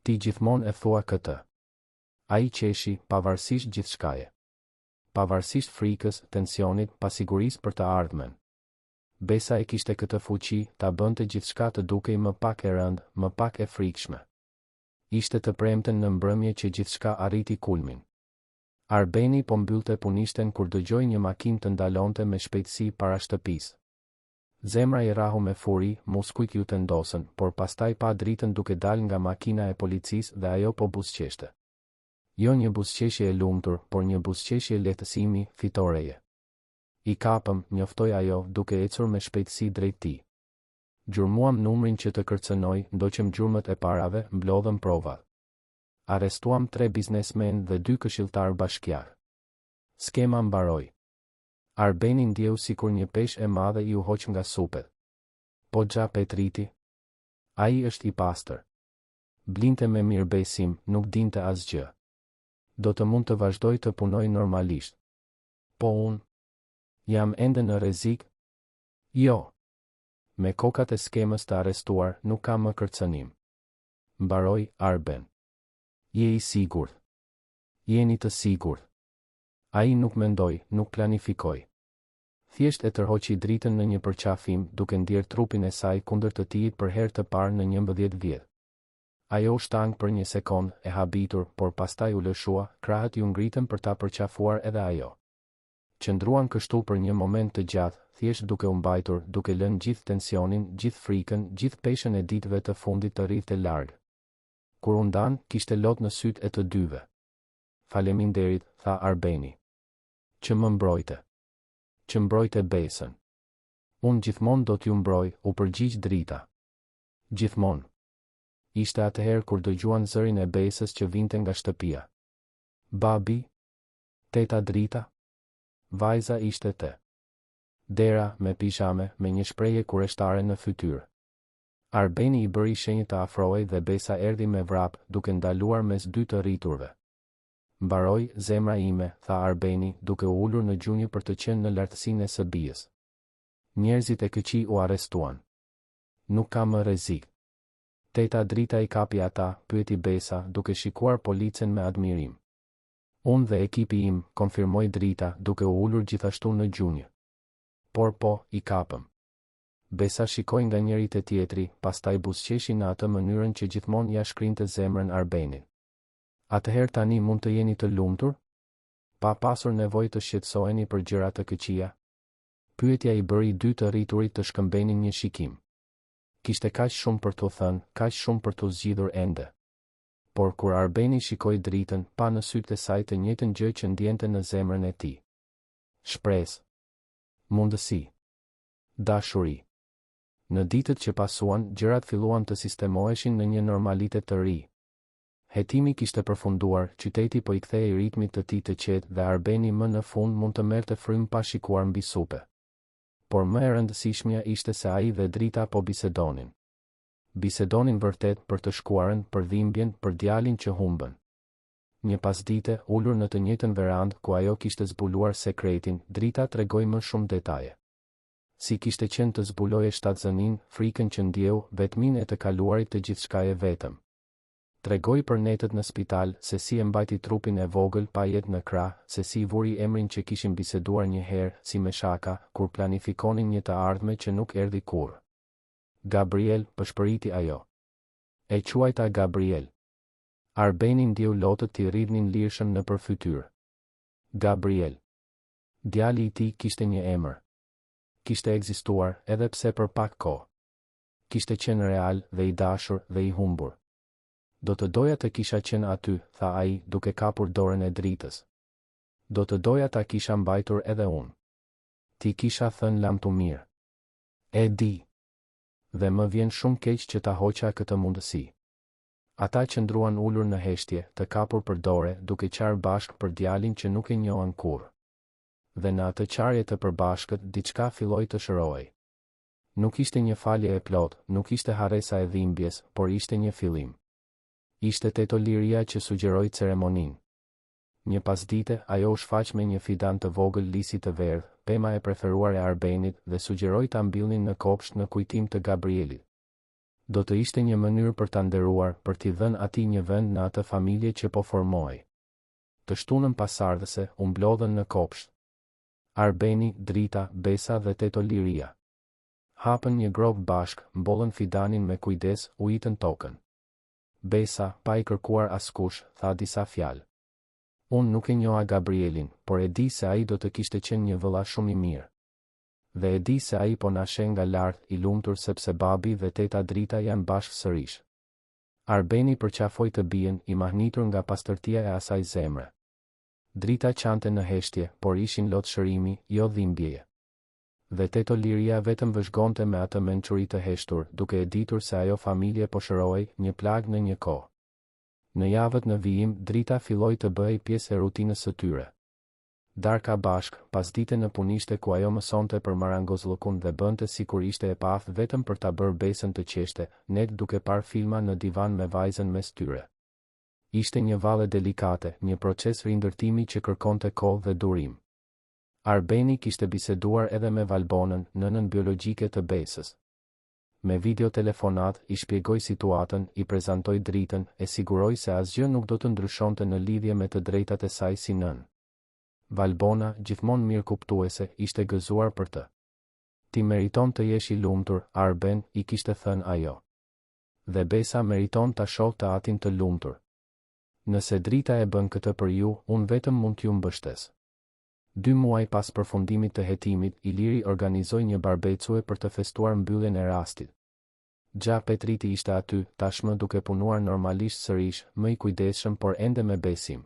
Ti gjithmonë e thua këtë. Ai qeshi, pavarësisht gjithçkaje. Pavarësisht frikës, tensionit, pasigurisë për të ardhmen. Besa e kishte këtë fuqi, ta bënte gjithçka të dukej më pak e rëndë, më pak e frikshme. Ishte të premten në mbrëmje që gjithçka arriti kulmin. Arbeni po mbyllte punishten kur dëgjoi një makinë të ndalonte me shpejtësi para shtëpisë. Zemra i rrahu me furi, muskujt iu tendosën, por pastaj pa Dritën duke dalë nga makina e policisë dhe ajo po buzëqeshte. Jo një buzëqeshje e lumtur, por një buzëqeshje lehtësimi, fitoreje. I kapëm, njoftoi ajo, duke ecur me shpejtësi drejt tij. Gjurmuam numrin që të kërcënoi, ndoqëm gjurmët e parave, mblodhëm provat. Arrestuam tre biznesmenë dhe dy këshilltarë bashkiakë. Skema mbaroi. Arbeni ndjeu sikur një peshë e madhe iu hoq nga supet. Po xha Petriti? Ai është i pastër. Blinte me mirëbesim, nuk dinte asgjë. Do të mund të vazhdojë të punojë normalisht. Po unë? Jam ende në rrezik? Jo. Me kokat e skemës të arrestuar, nuk ka më kërcënim. Mbaroi, Arben. Je i sigurt. Jeni të sigurt. Ai nuk mendoi, nuk planifikoi. Thjesht e tërhoqi Dritën në një përqafim, duke ndjerë trupin e saj kundër të tijit për herë të parë në 11 vjet. Ajo u shtang për një sekondë, e habitur, por pastaj u lëshua, krahët iu ngritën për ta përqafuar edhe ajo. Qëndruan kështu për një moment të gjatë, thjesht duke u mbajtur, duke lënë gjithë tensionin, gjithë frikën, gjithë peshën e ditëve të fundit të rridhte larg. Kur u ndanë, kishte lot në sytë e të dyve. Faleminderit, tha Arbeni. Që më mbrojte. Që mbrojte Besën. Unë gjithmonë do t'ju mbroj, u përgjigj Drita. Gjithmonë. Ishte atëherë kur dëgjuan zërin e Besës që vinte nga shtëpia. Babi? Teta Drita? Vajza ishte te dera, me pizhame, me një shprehje kureshtare në fytyrë. Arbeni i bëri shenjë të afrohej dhe Besa erdhi me vrap, duke ndaluar mes dy të rriturve. Mbaroi, zemra ime, tha Arbeni, duke u ulur në gjunjë për të qenë në lartësinë e së bijës. Njerëzit e këqij u arrestuan. Nuk ka më rrezik. Teta Drita i kapi ata, pyeti Besa, duke shikuar policen me admirim. Unë dhe ekipi im, konfirmoi Drita, duke u ulur gjithashtu në gjunjë. Por po, i kapëm. Besa shikoi nga njëri te tjetri, pastaj buzëqeshi në atë mënyrën që gjithmonë ia shkrinte zemrën Arbenit. Atëherë tani mund të jeni të lumtur? Pa pasur nevojë të shqetësoheni për gjëra të këqija? Pyetja i bëri dy të rriturit të shkëmbenin një shikim. Kishte kaq shumë për t'u thënë, kaq shumë për t'u zgjidhur ende. Por kur Arbeni shikoi Dritën, pa në sytë e saj të njëjtën gjë që ndjente në zemrën e tij. Shpresë. Mundësi. Dashuri. Në ditët që pasuan, gjërat filluan të sistemoheshin në një normalitet të ri. Hetimi kishte përfunduar, qyteti po i kthehej ritmit të tij të qetë dhe Arbeni më në fund mund të merrte frymë pa shikuar mbi supe. Por më e rëndësishmja ishte se ai dhe Drita po bisedonin. Bisedonin vërtet për të shkuarën, për dhimbjen, për djalin që humbën. Një pasdite, ulur në të njëjtën verandë ku ajo kishte zbuluar sekretin, Drita tregoi më shumë detaje. Si kishte qenë të zbuloje shtatzëninë, frikën që ndjeu, vetminë e të kaluarit të gjithçkaje vetëm. Tregoi për netët në spital, se si e mbajti trupin e vogël pa jetë në krah, se si i vuri emrin që kishin biseduar një herë, si me shaka, kur planifikonin një të ardhme që nuk erdhi kurrë. Gabriel, pëshpëriti ajo. E quajta Gabriel. Arbeni ndjeu lotët t'i rridhnin lirshëm nëpër fytyrë. Gabriel. Djali i tij kishte një emër. Kishte ekzistuar, edhe pse për pak kohë. Kishte qenë real, dhe i dashur, dhe i humbur. Do të doja të kisha qenë aty, tha ai, duke kapur dorën e Dritës. Do të doja ta kisha mbajtur edhe unë. T'i kisha thënë lamtumirë. E di. Dhe më vjen shumë keq që ta hoqa këtë mundësi. Ata qëndruan ulur në heshtje, të kapur për dore, duke qarë bashkë për djalin që nuk e njohën kurrë. Dhe në atë qarje të përbashkët, diçka filloi të shërohej. Nuk ishte një falje e plotë, nuk ishte harresa e dhimbjes, por ishte një fillim. Ishte teto Liria që sugjeroi ceremoninë. Një pasdite, ajo u shfaq me një fidan të vogël lisi të verdhë, pema e preferuar e Arbenit, dhe sugjeroi ta mbillnin në kopsht në kujtim të Gabrielit. Do të ishte një mënyrë për ta nderuar, për t'i dhënë atij një vend në atë familje që po formohej. Të shtunën pasardhëse, u mblodhën në kopsht. Arbeni, Drita, Besa dhe Teto Liria. Hapën një gropë bashkë, mbollën fidanin me kujdes, ujitën tokën. Besa, pa i kërkuar askush, tha disa fjalë. Unë nuk e njoha Gabrielin, por e di se ai do të kishte qenë një vëlla shumë i mirë. Dhe e di se ai po na sheh nga lart, i lumtur sepse babi dhe teta Drita janë bashkë sërish. Arbeni përqafoi të bijën, i mahnitur nga pastërtia e asaj zemre. Drita qante në heshtje, por ishin lot shërimi, jo dhimbjeje. Dhe teto Liria vetëm vëzhgonte me atë mençuri të heshtur, duke e ditur se ajo familje po shërohej, një plagë në një kohë. Në javët në vijim, Drita filloi të bëhej pjesë e rutinës së tyre. Darka bashkë, pasdite në punishte ku ajo mësonte për marangozllëkun dhe bënte sikur ishte e paaftë vetëm për ta bërë Besën të qeshte, net duke parë filma në divan me vajzën mes tyre. Ishte një valle delikate, një proces rindërtimi që kërkonte kohë dhe durim. Arbeni kishte biseduar edhe me Valbonën, nënën biologjike të Besës. Me video-telefonatë, i shpjegoi situatën, i prezantoi Dritën, e siguroi se asgjë nuk do të ndryshonte në lidhje me të drejtat e saj si nënë. Valbona, gjithmonë mirëkuptuese, ishte gëzuar për të. Ti meriton të jesh i lumtur, Arben, i kishte thënë ajo. Dhe Besa meriton ta shohë të atin të lumtur. Nëse Drita e bën këtë për ju, unë vetëm mund t'ju mbështes. Dy muaj pas përfundimit të hetimit, Iliri organizoi një barbecue për të festuar mbylljen e rastit. Xha Petriti ishte aty, tashmë duke punuar normalisht sërish, më i kujdesshëm por ende me besim.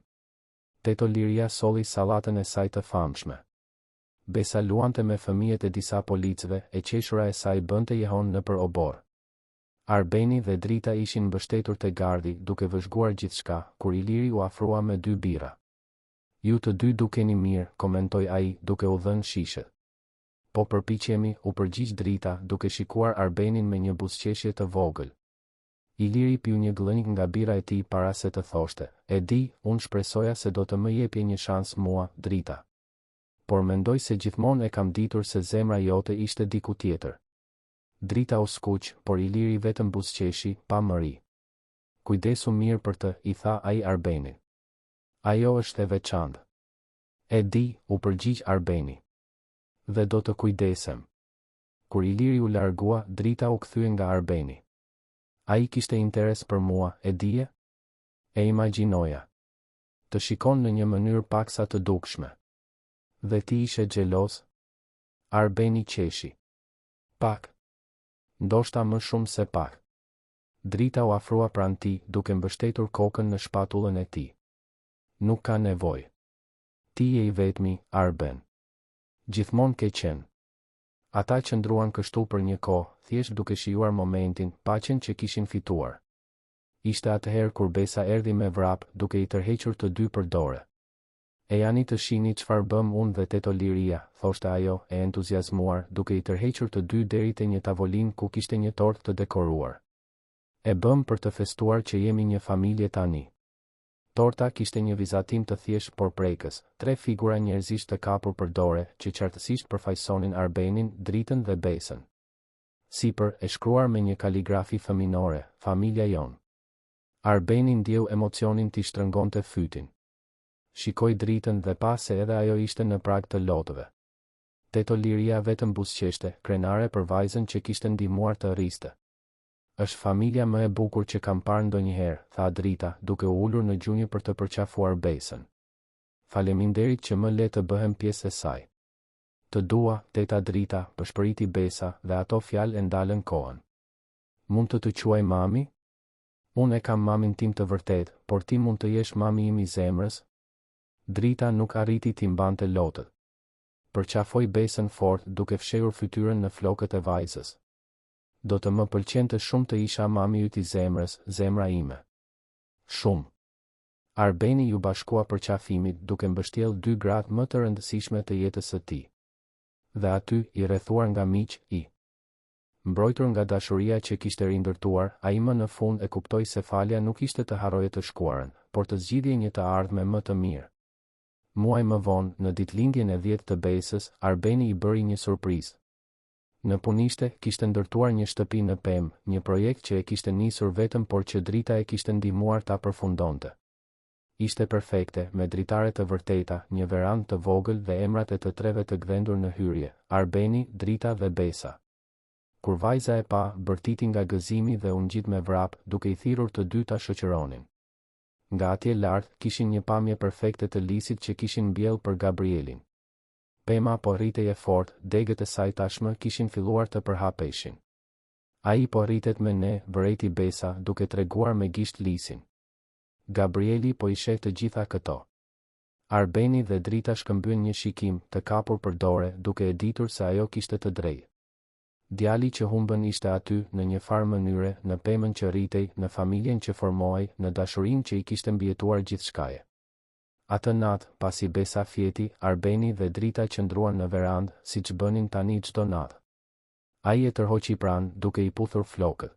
Teto Liria solli sallatën e saj të famshme. Besa luante me fëmijët e disa policëve, e qeshura e saj bënte jehonë nëpër oborr. Arbeni dhe Drita ishin mbështetur te gardhi, duke vëzhguar gjithçka, kur Iliri u afrua me dy birra. Ju të dy dukeni mirë, komentoi ai, duke u dhënë shishet. Po përpiqemi, u përgjigj Drita, duke shikuar Arbenin me një buzëqeshje të vogël. Iliri piu një gllënjkë nga birra e tij para se të thoshte, E di, unë shpresoja se do të më jepje një shans mua, Drita. Por mendoj se gjithmonë e kam ditur se zemra jote ishte diku tjetër. Drita u skuq, por Iliri vetëm buzëqeshi, pa mëri. Kujdesu mirë për të, i tha ai Arbenit. Ajo është e veçantë. E di, u përgjigj Arbeni. Dhe do të kujdesem. Kur Iliri u largua, Drita u kthye nga Arbeni. Ai kishte interes për mua, e dije? E imagjinoja. Të shikon në një mënyrë paksa të dukshme. Dhe ti ishe xheloz? Arbeni qeshi. Pak. Ndoshta më shumë se pak. Drita u afrua pranë tij, duke mbështetur kokën në shpatullën e tij. Nuk ka nevojë. Ti je i vetmi, Arben. Gjithmonë ke qenë. Ata qëndruan kështu për një kohë, thjesht duke shijuar momentin, paqen që kishin fituar. Ishte atëherë kur Besa erdhi me vrap, duke i tërhequr të dy për dore. Ejani të shihni çfarë bëmë unë dhe teto Liria, thoshte ajo, e entuziazmuar, duke i tërhequr të dy deri te një tavolinë ku kishte një tortë të dekoruar. E bëmë për të festuar që jemi një familje tani. Torta kishte një vizatim të thjeshtë por prekës, tre figura njerëzish të kapur për dore, që qartësisht përfaqësonin Arbenin, Dritën dhe Besën. Sipër, e shkruar me një kaligrafi fëminore, Familja jonë. Arbeni ndjeu emocionin t'i shtrëngonte fytin. Shikoi Dritën dhe pa se edhe ajo ishte në prag të lotëve. Teto Liria vetëm buzëqeshte, krenare për vajzën që kishte ndihmuar të rriste. Është familja më e bukur që kam parë ndonjëherë, tha Drita, duke u ulur në gjunjë për të përqafuar Besën. Faleminderit që më le të bëhem pjesë e saj. Të dua, teta Drita, pëshpëriti Besa, dhe ato fjalë e ndalën kohën. Mund të të quaj mami? Unë e kam mamin tim të vërtetë, por ti mund të jesh mami im i zemrës? Drita nuk arriti t'i mbante lotët. Përqafoi Besën fort, duke fshehur fytyrën në flokët e vajzës. Do të më pëlqente shumë të isha mami yt i zemrës, zemra ime. Shumë. Arbeni iu bashkua përqafimit, duke mbështjellë dy gratë më të rëndësishme të jetës së tij. Dhe aty, i rrethuar nga miq, i. Mbrojtur nga dashuria që kishte rindërtuar, ai më në fund e kuptoi se falja nuk ishte të harroje të shkuarën, por të zgjidhje një të ardhme më të mirë. Muaj më vonë, në ditëlindjen e dhjetë të Besës, Arbeni i bëri një surprizë. Në punishte, kishte ndërtuar një shtëpi në pemë, një projekt që e kishte nisur vetëm por që Drita e kishte ndihmuar ta përfundonte. Ishte perfekte, me dritare të vërteta, një verandë të vogël dhe emrat e të treve të gdhendur në hyrje, Arbeni, Drita dhe Besa. Kur vajza e pa, bërtiti nga gëzimi dhe u ngjit me vrap, duke i thirrur të dy ta shoqëronin. Nga atje lart, kishin një pamje perfekte të lisit që kishin mbjellë për Gabrielin. Pema po rritej e fortë, degët e saj tashmë kishin filluar të përhapeshin. Ai po rritet me ne, vërejti Besa, duke treguar me gisht lisin. Gabrieli po i sheh të gjitha këto. Arbeni dhe Drita shkëmbyen një shikim, të kapur për dore, duke e ditur se ajo kishte të drejtë. Djali që humbën ishte aty, në një farë mënyre, në pemën që rritej, në familjen që formohej, në dashurinë që i kishte mbijetuar gjithçkaje. Atë natë, pasi Besa fjeti, Arbeni dhe Drita qëndruan në verandë, siç bënin tani çdo natë. Ai e tërhoqi pranë, duke i puthur flokët.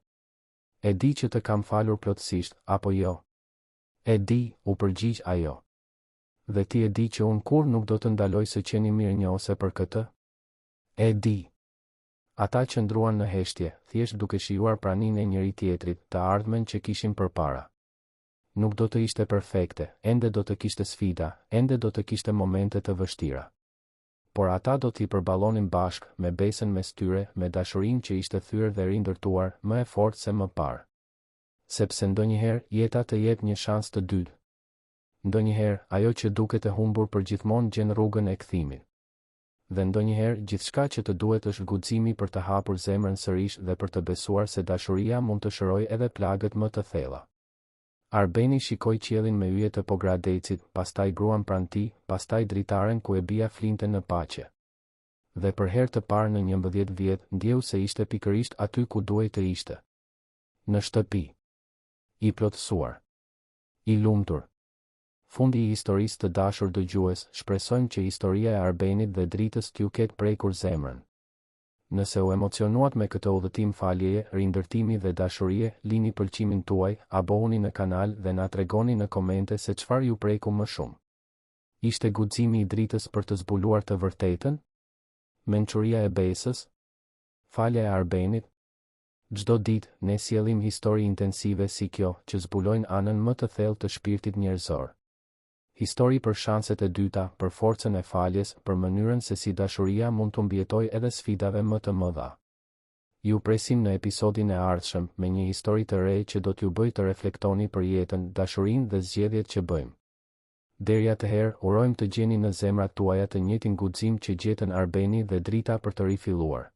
E di që të kam falur plotësisht, apo jo? E di, u përgjigj ajo. Dhe ti e di që unë kurrë nuk do të ndaloj së qeni mirënjohëse për këtë? E di. Ata qëndruan në heshtje, thjesht duke shijuar praninë e njëri-tjetrit, të ardhmen që kishin përpara. Nuk do të ishte perfekte, ende do të kishte sfida, ende do të kishte momente të vështira. Por ata do t'i përballonin bashkë, me besën mes tyre, me dashurinë që ishte thyer dhe rindërtuar, më e fortë se më parë. Sepse ndonjëherë, jeta të jep një shans të dytë. Ndonjëherë, ajo që duket e humbur përgjithmonë gjen rrugën e kthimit. Dhe ndonjëherë, gjithçka që të duhet është guximi për të hapur zemrën sërish dhe për të besuar se dashuria mund të shërojë edhe plagët më të thella. Arbeni shikoi qiellin me yje të Pogradecit, pastaj gruan pranë tij, pastaj dritaren ku e bija flinte në paqe. Dhe për herë të parë në 11 vjet, ndjeu se ishte pikërisht aty ku duhej të ishte. Në shtëpi. I plotësuar. I lumtur. Fundi i historisë të dashur dëgjues, shpresojmë që historia e Arbenit dhe Dritës t'ju ketë prekur zemrën. Nëse u emocionuat me këtë udhëtim faljeje, rindërtimi dhe dashurie, lini pëlqimin tuaj, abohuni në kanal dhe na tregoni në komente se çfarë ju preku më shumë. Ishte guximi i Dritës për të zbuluar të vërtetën? Mençuria e Besës? Falja e Arbenit? Çdo ditë, ne sjellim histori intensive si kjo, që zbulojnë anën më të thellë të shpirtit njerëzor. Histori për shanset e dyta, për forcën e faljes, për mënyrën se si dashuria mund t'u mbijetojë edhe sfidave më të mëdha. Ju presim në episodin e ardhshëm, me një histori të re që do t'ju bëjë të reflektoni për jetën, dashurinë dhe zgjedhjet që bëjmë. Deri atëherë, urojmë të gjeni në zemrat tuaja të njëjtin guxim që gjetën Arbeni dhe Drita për të rifilluar.